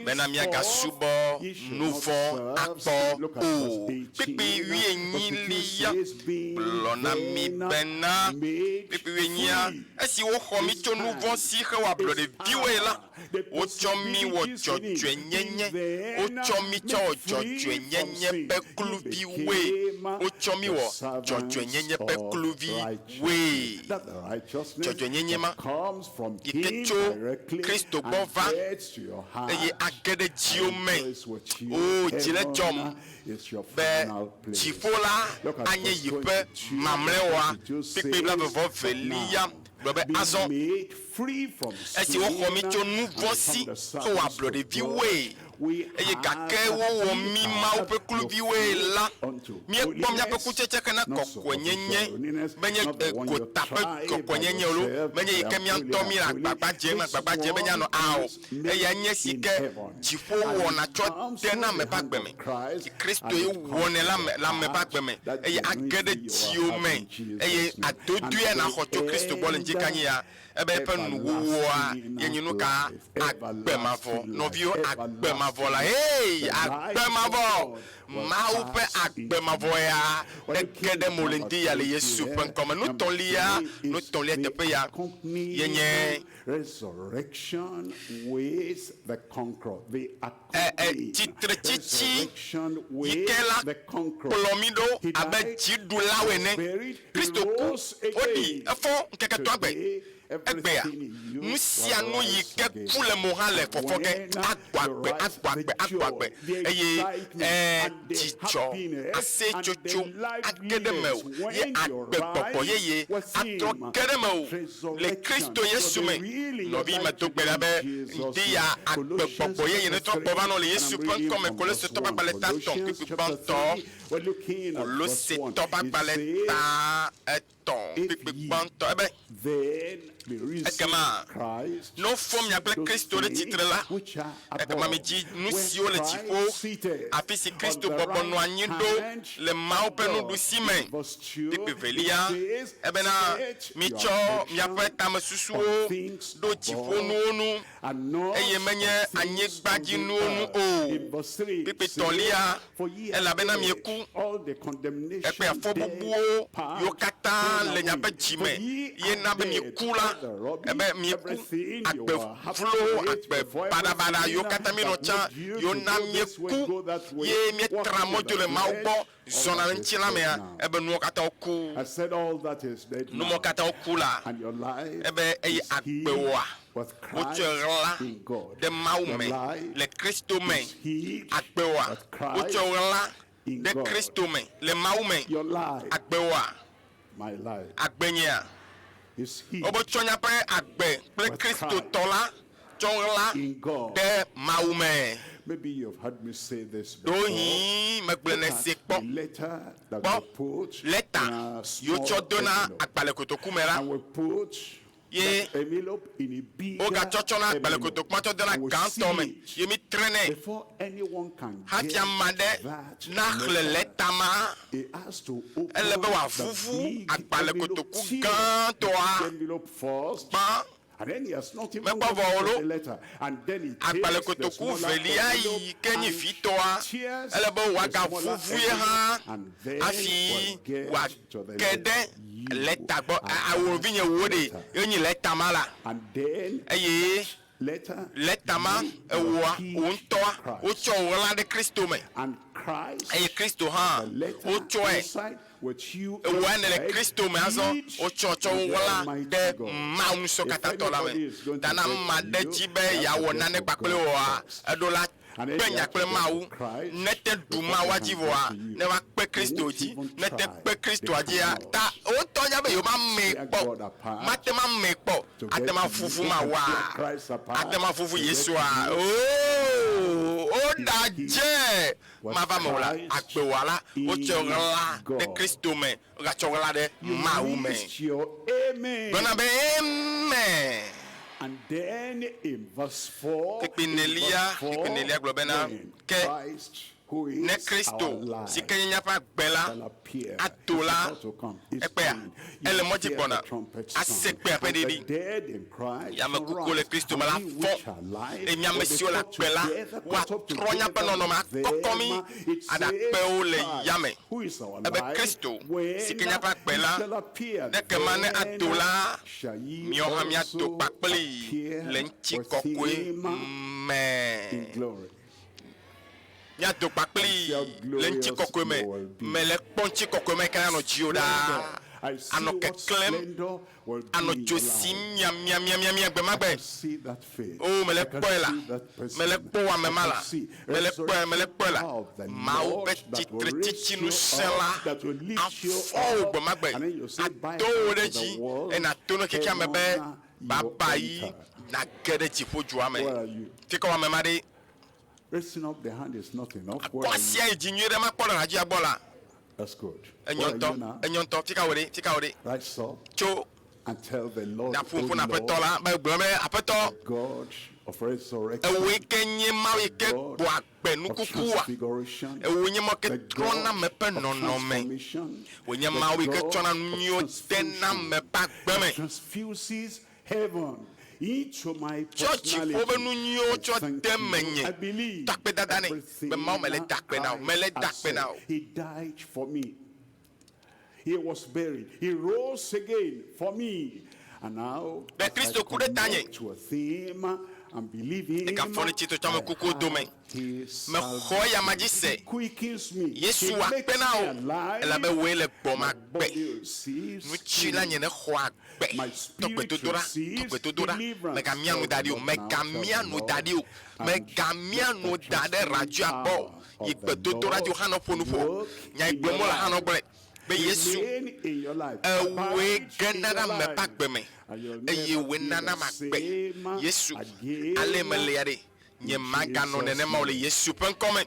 bena henceforth míagasubɔ ye should nu not vɔ̃ serve akpɔ sin. Look at o. verse Kpukpui 18. Verse wuienyilia 18 says, being gblɔ na mí then bena made kpukpui wuienyia free. esi woxɔ mí His tso nu vɔ̃ hand si hewɔ is ablɔɖeviwoe la, power. The wotsɔ mí wɔ possibilities in it. Being dzɔdzɔenyenye, then wotsɔ mí tsɔ wɔ made free from dzɔdzɔenyenye sin, ƒe you kluviwoe. became Wotsɔ mí the wɔ servants dzɔdzɔenyenye ƒe of kluviwoe. righteousness. That the righteousness Dzɔdzɔenyenye ma that comes from yi ke him tso directly Kristo gbɔ and va gets to your eye heart. age ɖe I dziwò me. rejoice with you. O dzi le dzɔm Heaven is your be final place. dziƒo la Look at anye verse yi ƒe 22. mamlɛwoa. 22 Kpukpui says, blaeve-vɔ-velia now, gblɔ be being azɔ made free from esi woxɔ mí sin tso nu and vɔ̃ si become the hewɔ servants of ablɔɖeviwoe God, we eye gake have wowɔ mí Mawu have ƒe kluviwoe the la, fruit unto míekpɔ míaƒe holiness, kutsetse hena not kɔkɔenyenye superficial holiness, menye not the one you gota ƒe try by kɔkɔenyenye o lo, yourself, menye yi I ke am mía holy, ŋutɔ I mí le am holy. agbagba dzem This agbagba dzem be one míanɔ ao. is made Eya nye si in ke heaven, dziƒo and wɔna it tsɔ comes dena through ame the ƒe hand agbe me. of Christ, and Kristo ye it comes wɔnɛ to le ame your le ame ƒe heart agbe me that eye age ɖe genuinely you are dziwò me having Jesus eye name. And adodoea to naxɔ tso Kristo gbɔ le end ŋdikanye ya ebe eƒe nuwuwua everlasting ye nye nu ka life, agbe mavɔ. everlasting life, Nɔviwo agbe mavɔ la everlasting hey life. The agbe life of mavɔ. God will Mawu ƒe pass agbe into mavɔ you. ya When you ege came ɖe mo le number ŋdi ya le three Yesu ƒe here, ŋkɔme. number Nutɔ̃lia, three is nutɔ̃lia the teƒe ya ye nye accompanying resurrection with the conqueror. The ɛ accompanying tsitretsitsi resurrection yi with ke la the conqueror. kplɔ mí ɖo He abe died, dziɖulawo was ene. buried, he Kristo ku, rose woɖi again. efɔ ŋkeke etɔ̃ agbe. Today, Egbea, everything in you nu will sia nu yi rise ke again. ku le mo hã le And fɔfɔ ge when agbɔ you agbe, rise, agbɔ the agbe, agbɔ joy, agbe the eye excitement, ɛ and the dzidzɔ, happiness, and the aseyetsotso age ɖe mewò liveliness ye when you agbegbɔgbɔ rise yeye with atrɔ him. ge ɖe mewò le Resurrection Kristo will Yesu be me. real in your Nɔvi life medo gbe today ɖa be in Jesus' ŋdi ya name. Colossians agbegbɔgbɔ yeye chapter netɔ 3, gbɔ va nɔ le and Yesu I'm ƒe reading ŋkɔme. from verse Kolosetɔ ƒe 1. agbalẽ ta etɔ̃ Colossians kpukpui chapter gbãtɔ. 3, we're looking at verse 1. Kolosetɔ ƒe It agbalẽ says, ta etɔ̃ if kpukpui ye gbãtɔ ebe then be risen ekema with Christ, ne wofɔ mia seek kple those Kristo ɖe things tsitre la, which are ekema above, midzi nu where siwo le Christ dziƒo, seated afi si on Kristo the bɔbɔ nɔ right anyi ɖo hand le Mawu of ƒe God. nuɖusi me. In verse 2, Kpukpui it velia says, ebena set your mitsɔ miaƒe affection tamesusuwo on things ɖo dziƒonuwo above nu and not eye menye on things on the anyigbadzinuwo nu earth. o. In verse 3, it Kpukpui says, tɔ̃lia for ye are elabena dead, mieku all the condemnation, ekpe afɔ dead, bubuwo yiwo purged, katã taken le miaƒe away. dzi For me ye ye are na be dead, mieku la all the rubbish, ebe mieku everything you agbe were happy vlo with agbe before baɖabaɖa everything yiwo katã mienɔ that tsã made you yiwo to na go this way, mieku go that way, ye mietra walking in mɔ dzo the le Mawu flesh, gbɔ all zɔna that le is ŋutilã dead mea now. ebe nuwo katã woku I said all that is dead numɔ now. katã woku la And your life ebe eye is hid agbewòa with wotsɔe Christ ɣla in God. ɖe Mawu Your me life le Kristo me is hid agbewòa with Christ wotsɔe ɣla in ɖe God. Kristo me le Mawu me Your life, agbewòa my life, agbenyea is hid wobe tsɔ miaƒe agbe kple with Kristo Christ tɔ la tsɔ ɣla in God. ɖe Mawu me. Maybe you've heard me say this before. Ɖewohĩ megblɔe Look nèsee at kpɔ. the letter that Kpɔ we put lɛta in a yi small wotsɔ dona envelope. agbalẽ kotoku me la, And we put ye that envelope in a bigger wogatsɔ tsɔna agbalẽ envelope. kotoku ma tsɔ dona And we gãtɔ seal me it. ye mítrenɛ. Before anyone can Hafi get ame aɖe that naxlẽ letter, lɛta ma, he has to open ele be the wòavuvu big agbalẽ envelope, kotoku tear gãtɔa the big envelope first. gbã. And then he has not even Mekpɔ gotten vɔ o to lo. the letter. And then he Agbalẽ takes the kotoku smaller velia envelope yi ke nye and vitɔa, tears ele be the smaller wòagavuvu ye hã envelope, and then hafi we'll get to the wòage letter. ɖe You lɛta gbɔ. are Awo that vinye wo ɖe letter. ye nyi lɛta ma la. And then Eye letter, lɛta ma you ewoa heed wò ŋutɔa Christ. wotsɔ wò ɣla ɖe Kristo me. And Christ, Eye Kristo hã the letter wotsɔe inside which you ewoa nele inside, Kristo me azɔ heed wotsɔ tsɔ the wo ɣla Almighty ɖe God. Mawu ŋusẽkatãtɔ la If me. anybody is going to Tana get ame aɖe you, dzi be they have to yeawɔ get nane to kpakple God woa, first. eɖo la And then kpe they nya have to kple get to Mawu. Christ Ne te ɖu before Mawua they dzi can vɔa, get to you. ne va kpe They Kristo won't dzi. even Ne te try. kpe They Kristoa dzia, cannot. ta wotɔ nya be yewomamee Tear kpɔ. God apart Mate ma amee kpɔ. to Ate get ma to you. vuvu They can Mawua. tear Christ apart Ate ma vuvu to get Yesua. to you. Oo, woɖadze. Was Mava me o la, Christ agbewɔla, wotsɔ in ɣla ɖe God. Kristo me. Wogatsɔ ɣla ɖe You Mawu me. missed your amen. Gblɔna be amen. And then in verse 4, Kpukpui in enelia, verse 4, kpukpui enelia gblɔ bena, when ke Christ, who ne is Kristo our si life, ke nye míaƒe agbe la shall appear. ato It's la, about to come. It's ekpea, coming. You ele will mɔ dzi hear gbɔna. the trumpet Ase sound. kpea ƒe And the ɖiɖi. dead in Christ Ame shall kuku le rise. Kristo me la And we fɔ. which are alive Eye ame will be siwo le caught agbe la, together, caught up woatrɔ míaƒe together nɔnɔme with akɔkɔ mí them. It aɖakpewo says le Christ, yame. who is our Ebe life, Kristo when si ke míaƒe agbe he la, shall appear, ne kema ne then ato la, shall ye míawo hã míato also kpakpli appear le with ŋutikɔkɔe him in me. glory. Míado kpakpli le ŋutikɔkɔe me. Mele kpɔ ŋutikɔkɔe me ke anɔ dziwò ɖaa. I see Anɔ what keklẽm, splendor will be anɔ in dzo your sim life. miamiamiamia gbe ma I gbe. can see that face. O mele I can kpɔe la, see that person. mele kpɔ wò ame ma I la, can see mele kpɔe, mele kpɔe la. resurrection of the Mawu Lord ƒe that will raise tsitretsitsi you ŋusẽ up, la that will lift you afɔ wò up. gbe ma gbe. And then you say, bye Ato wò bye ɖe to the dzi world. eye nàto ne xexea me be Heaven you baba yi enter. nàge ɖe dziƒodzua me. Where are you? Fi ka wò ame ma ɖe? Raising up the hand is not enough. Where Kɔ are you? asia yi dzi nyuie ɖe makpɔ le radzia gbɔ la. That's good. Where Enyo are ŋutɔ, you now? enyo ŋutɔ. Fi ka wò ɖe? Fi ka wò ɖe? Rise up Tso and tell the Lord, nàƒo O ƒo na aƒetɔ Lord, la be gblɔ be aƒetɔ God of resurrection, ewoe ke nye Mawu yi ke God gbɔ agbe of nukukua. transfiguration, Ewoe nye Mawu ke the trɔna God ame ƒe of nɔnɔme. transformation, Wònye the Mawu yi ke God tsɔna of nu nyuiwo dena ame ƒe agbe me. that transfuses heaven into my Tsɔ dziƒo ƒe nu personality. nyuiwo I tsɔ thank de you. menye. I believe Takpedada nɛ everything be Mawu mele da akpe na wò, mele da Christ akpe has na wò. said. He died for me. He was buried. He rose again for me. And now, Be as I Kristo ku ɖe tanye. connect with him and believe him, Egafɔ ɖe tsitre tso ame I kukuwo dome. have his Mexɔ eya ma dzi salvation. se. He quickens me. Yesu He akpe makes na me wò alive. elabe wòe le gbɔm My agbe. body receives Nutsi la nye healing. ne xɔ agbe. My spirit Tɔgbedodoɖa, receives tɔgbedodoɖa. deliverance. Megamia nu da ɖi o, Tell the Lord now, megamia tell the nu da ɖi o, Lord. And megamia let nu the da ɖe radioa gbɔ o. transforming Yi power of the gbedodoɖa dzi Lord hã nɔ ƒo nu ƒo. work Nya yi in gblɔm your wole hã nɔ life. gblɔe be Yesu Remain in your life. ewoe Abide in gena your ɖe ame ƒe life. agbe me And you'll eye never wòe be nana the ame agbe. same Yesu again. ale mele ya ɖe nye In maganɔ Jesus' nenema o le name. Yesu ƒe ŋkɔme.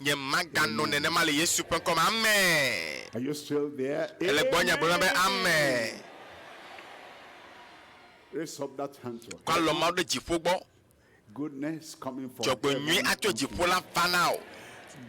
Nye maganɔ nenema le Yesu ƒe ŋkɔme. Amen. Are you still there? Ele gbɔnye gblɔm be amen. Raise up that hand to Kɔ heaven. alɔ Mawu ɖe dziƒo gbɔ. Goodness coming from Dzɔgbenyui heaven atso unto dziƒo you. la va na wò.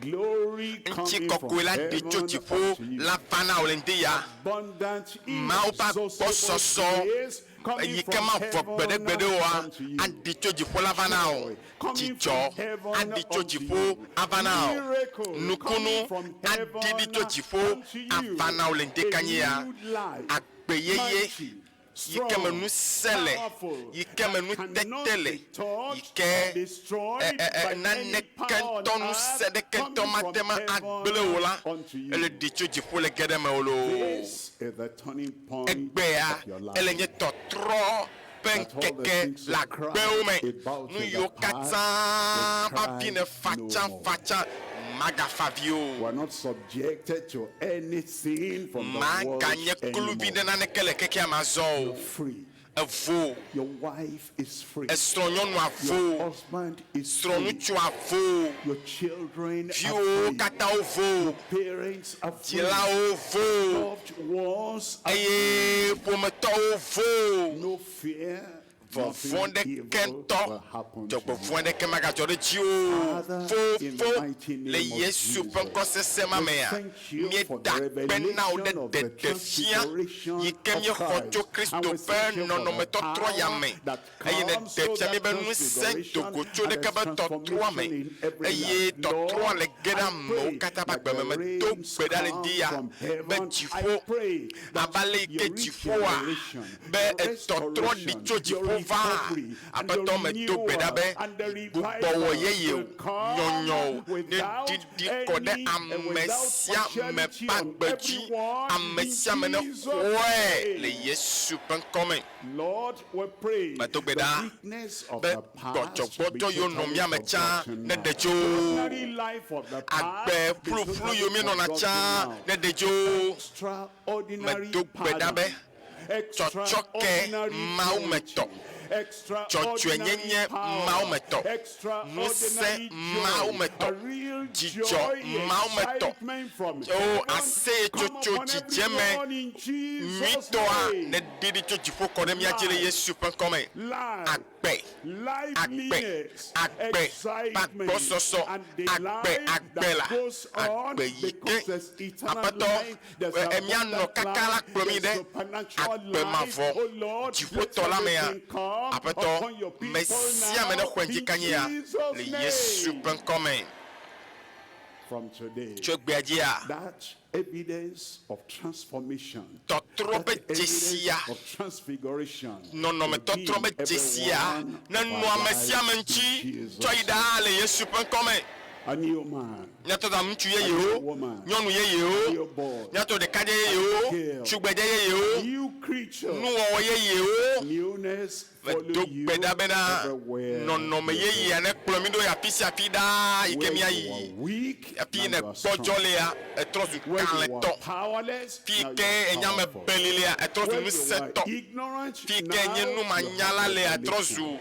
Glory coming from Ŋutikɔkɔe la ɖi tso heaven dziƒo unto you. la va na wò le ŋdi ya. Abundant, Mawu ƒe inexhaustible agbɔsɔsɔ grace coming yi ke from mavɔ heaven gbeɖegbeɖe oa unto you. aɖi tso dziƒo la va na wò. Joy coming Dzidzɔ from heaven aɖi tso unto dziƒo you. ava na wò. Miracle Nukunu coming from aɖiɖi tso heaven dziƒo unto you. ava na wò le ŋdi A kanyi ya. new life, Agbe yeye mighty, yi ke me strong, ŋusẽ le, powerful, yi ke me that nutete cannot le, be yi touched ke or destroyed ɛ- ɛ- ɛ, by any naneke power on ŋutɔ ŋusẽ earth ɖeke ŋutɔ coming mate from ma agblẽ wò la, heaven unto you. ele ɖi tso dziƒo le ge ɖe mewò loo. This is the turning point Egbea of your ele life. nye tɔtrɔ ƒe That all the ŋkeke things le you agbewo me. cried about Nu in yiwo the past, katã will va vi ne cry fa no tsã more. fa tsã magafa vi o. We are not subjected to anything from the world Maganye kluvi ɖe anymore. naneke le xexea me azɔ o. Free. Evo. Your wife is free. Esrɔ̃ nyɔnua vo. Your husband is Srɔ̃ free. ŋutsua vo. Your children are Viwo free. katã wo vo. Parents are free. Dzilawo vo. Loved ones are Eye ƒometɔwo vo. No fear. Vɔvɔ̃ Nothing ɖeke evil ŋutɔ. will happen to you. Dzɔgbevɔ̃ ɖeke magadzɔ ɖe dzi o. Father, in the Fofo mighty le name of Yesu ƒe Jesus, ŋkɔsese ma we mea, thank you for míeda the akpe na wò ɖe revelation of the ɖeɖefia transfiguration yi ke of míexɔ tso Christ. Kristo And we ƒe thank you for the nɔnɔmetɔtrɔ ya power me that eye comes nèɖe through fia mí that be ŋusẽ do transfiguration go tso and ɖeke there's be tɔtrɔa me transformation in every eye life. tɔtrɔa Lord, le ge ɖe I amewo pray katã ƒe that agbe me. the Medo rains gbe ɖa le come ŋdi ya from be heaven. I dziƒo pray that abe ale yi your ke dziƒoa regeneration, be your etɔtrɔ ɖi restoration, tso your dziƒo va recovery, and your aƒetɔ medo gbe ɖa renewal be and the gbugbɔwɔ revival yeye will o come nyɔnyɔ o ne without ɖiɖi kɔ ɖe any, ame without sia ame partiality ƒe on agbe dzi everyone ame in sia ame ne Jesus' xɔe le name. Yesu ƒe ŋkɔ me. Lord, we pray Medo gbe the ɖa weakness of be the past be gbɔdzɔgbɔdzɔ yiwo nɔ totally mía me tsã forgotten ne now. ɖe tso. The ordinary life of the Agbe past be ƒluƒlu totally yiwo míenɔna forgotten tsã now. ne ɖe tso. Extraordinary Medo gbe ɖa be pardon, tsɔtsɔke extraordinary Mawu me tɔ, purity, extraordinary dzɔdzɔenyenye Mawu me power, tɔ, ŋusẽ extraordinary Mawu joy, me tɔ, a real dzidzɔ joy, Mawu me tɔ. excitement from O heaven come aseyetsotso upon dzidzeme everyone in Jesus' nyuitɔa name. ne ɖiɖi tso dziƒo kɔ ɖe mía dzi le Life, Yesu ƒe ŋkɔ me. life, Agbe, agbe, liveliness, agbe ƒe excitement, agbɔsɔsɔ, and the agbe, life agbe that la, goes on agbe yi ke because there's eternal Aƒetɔ life, there's emianɔ abundant kaka la life, kplɔ mí there's ɖe supernatural agbe life. mavɔ Oh Lord, let dziƒotɔ la mea. everything come Aƒetɔ, upon your me people sia me ne now xɔe in ŋdikanyia Jesus' le Yesu name. ƒe ŋkɔ me. From today, Tso egbea dzia, that evidence of transformation, tɔtrɔ that ƒe evidence dzesia, of transfiguration will be nɔnɔmetɔtrɔ in ƒe every dzesia one ne of nɔ our ame sia lives ame in ŋuti Jesus' tsɔ yi ɖaa le Yesu ƒe ŋkɔ me. A new man, Míatɔ da ŋutsu a new yeyewo, woman, nyɔnu a yeyewo, new boy, míatɔ ɖekadze a new yeyewo, girl, tugbedze a yeyewo, new creature. nuwɔwɔ yeyewo. Newness follow Medo you gbe ɖa bena everywhere nɔnɔme you go. yeyea ne kplɔ mí ɖo yi afi sia afi ɖaa yi ke Where you míayi. were weak, Afi yi now ne you are gbɔdzɔ strong. lea, etrɔ zu Where you were kalẽtɔ. powerless, Fi yi now you ke are enya me powerful. beli lea, etrɔ zu Where you were ŋusẽtɔ. ignorant, Fi yi ke now nye you have numanyala lea, etrɔ revelation. zu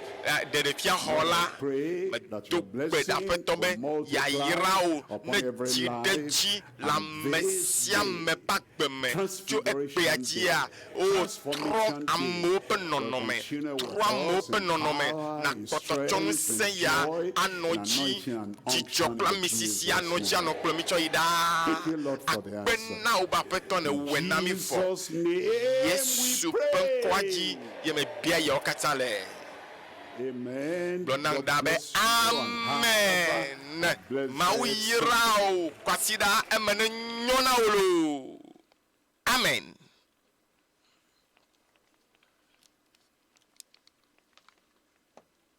ɖeɖefia Lord, I xɔla. pray that Medo your gbe ɖa blessing aƒetɔ will be multiply yayra wo upon ne every dzi ɖe life dzi le and ame this sia day, ame ƒe agbe me tso egbea Transfiguration Day, dzia o trɔ Transformation Day amewo ƒe will nɔnɔme continue with trɔ amewo us ƒe in nɔnɔme power, in nakpɔtɔ tsɔ strength, in ŋusẽ ya joy, anɔ in dzi anointing and dzidzɔ unction kple in amisisi Jesus' anɔ dzi name. anɔ kplɔ mí tsɔ yi ɖaa Thank you, Lord, for the akpe answer. na wo be aƒetɔ ne In wɔe na mí vɔ Jesus' name we Yesu ƒe ŋkɔa dzi pray. ye mebia yawo katã le Amen. gblɔ nam God ɖa be bless you and have amen a blessed Mawu week. yra wo kwasiɖa eme ne nyɔ na wo loo amen.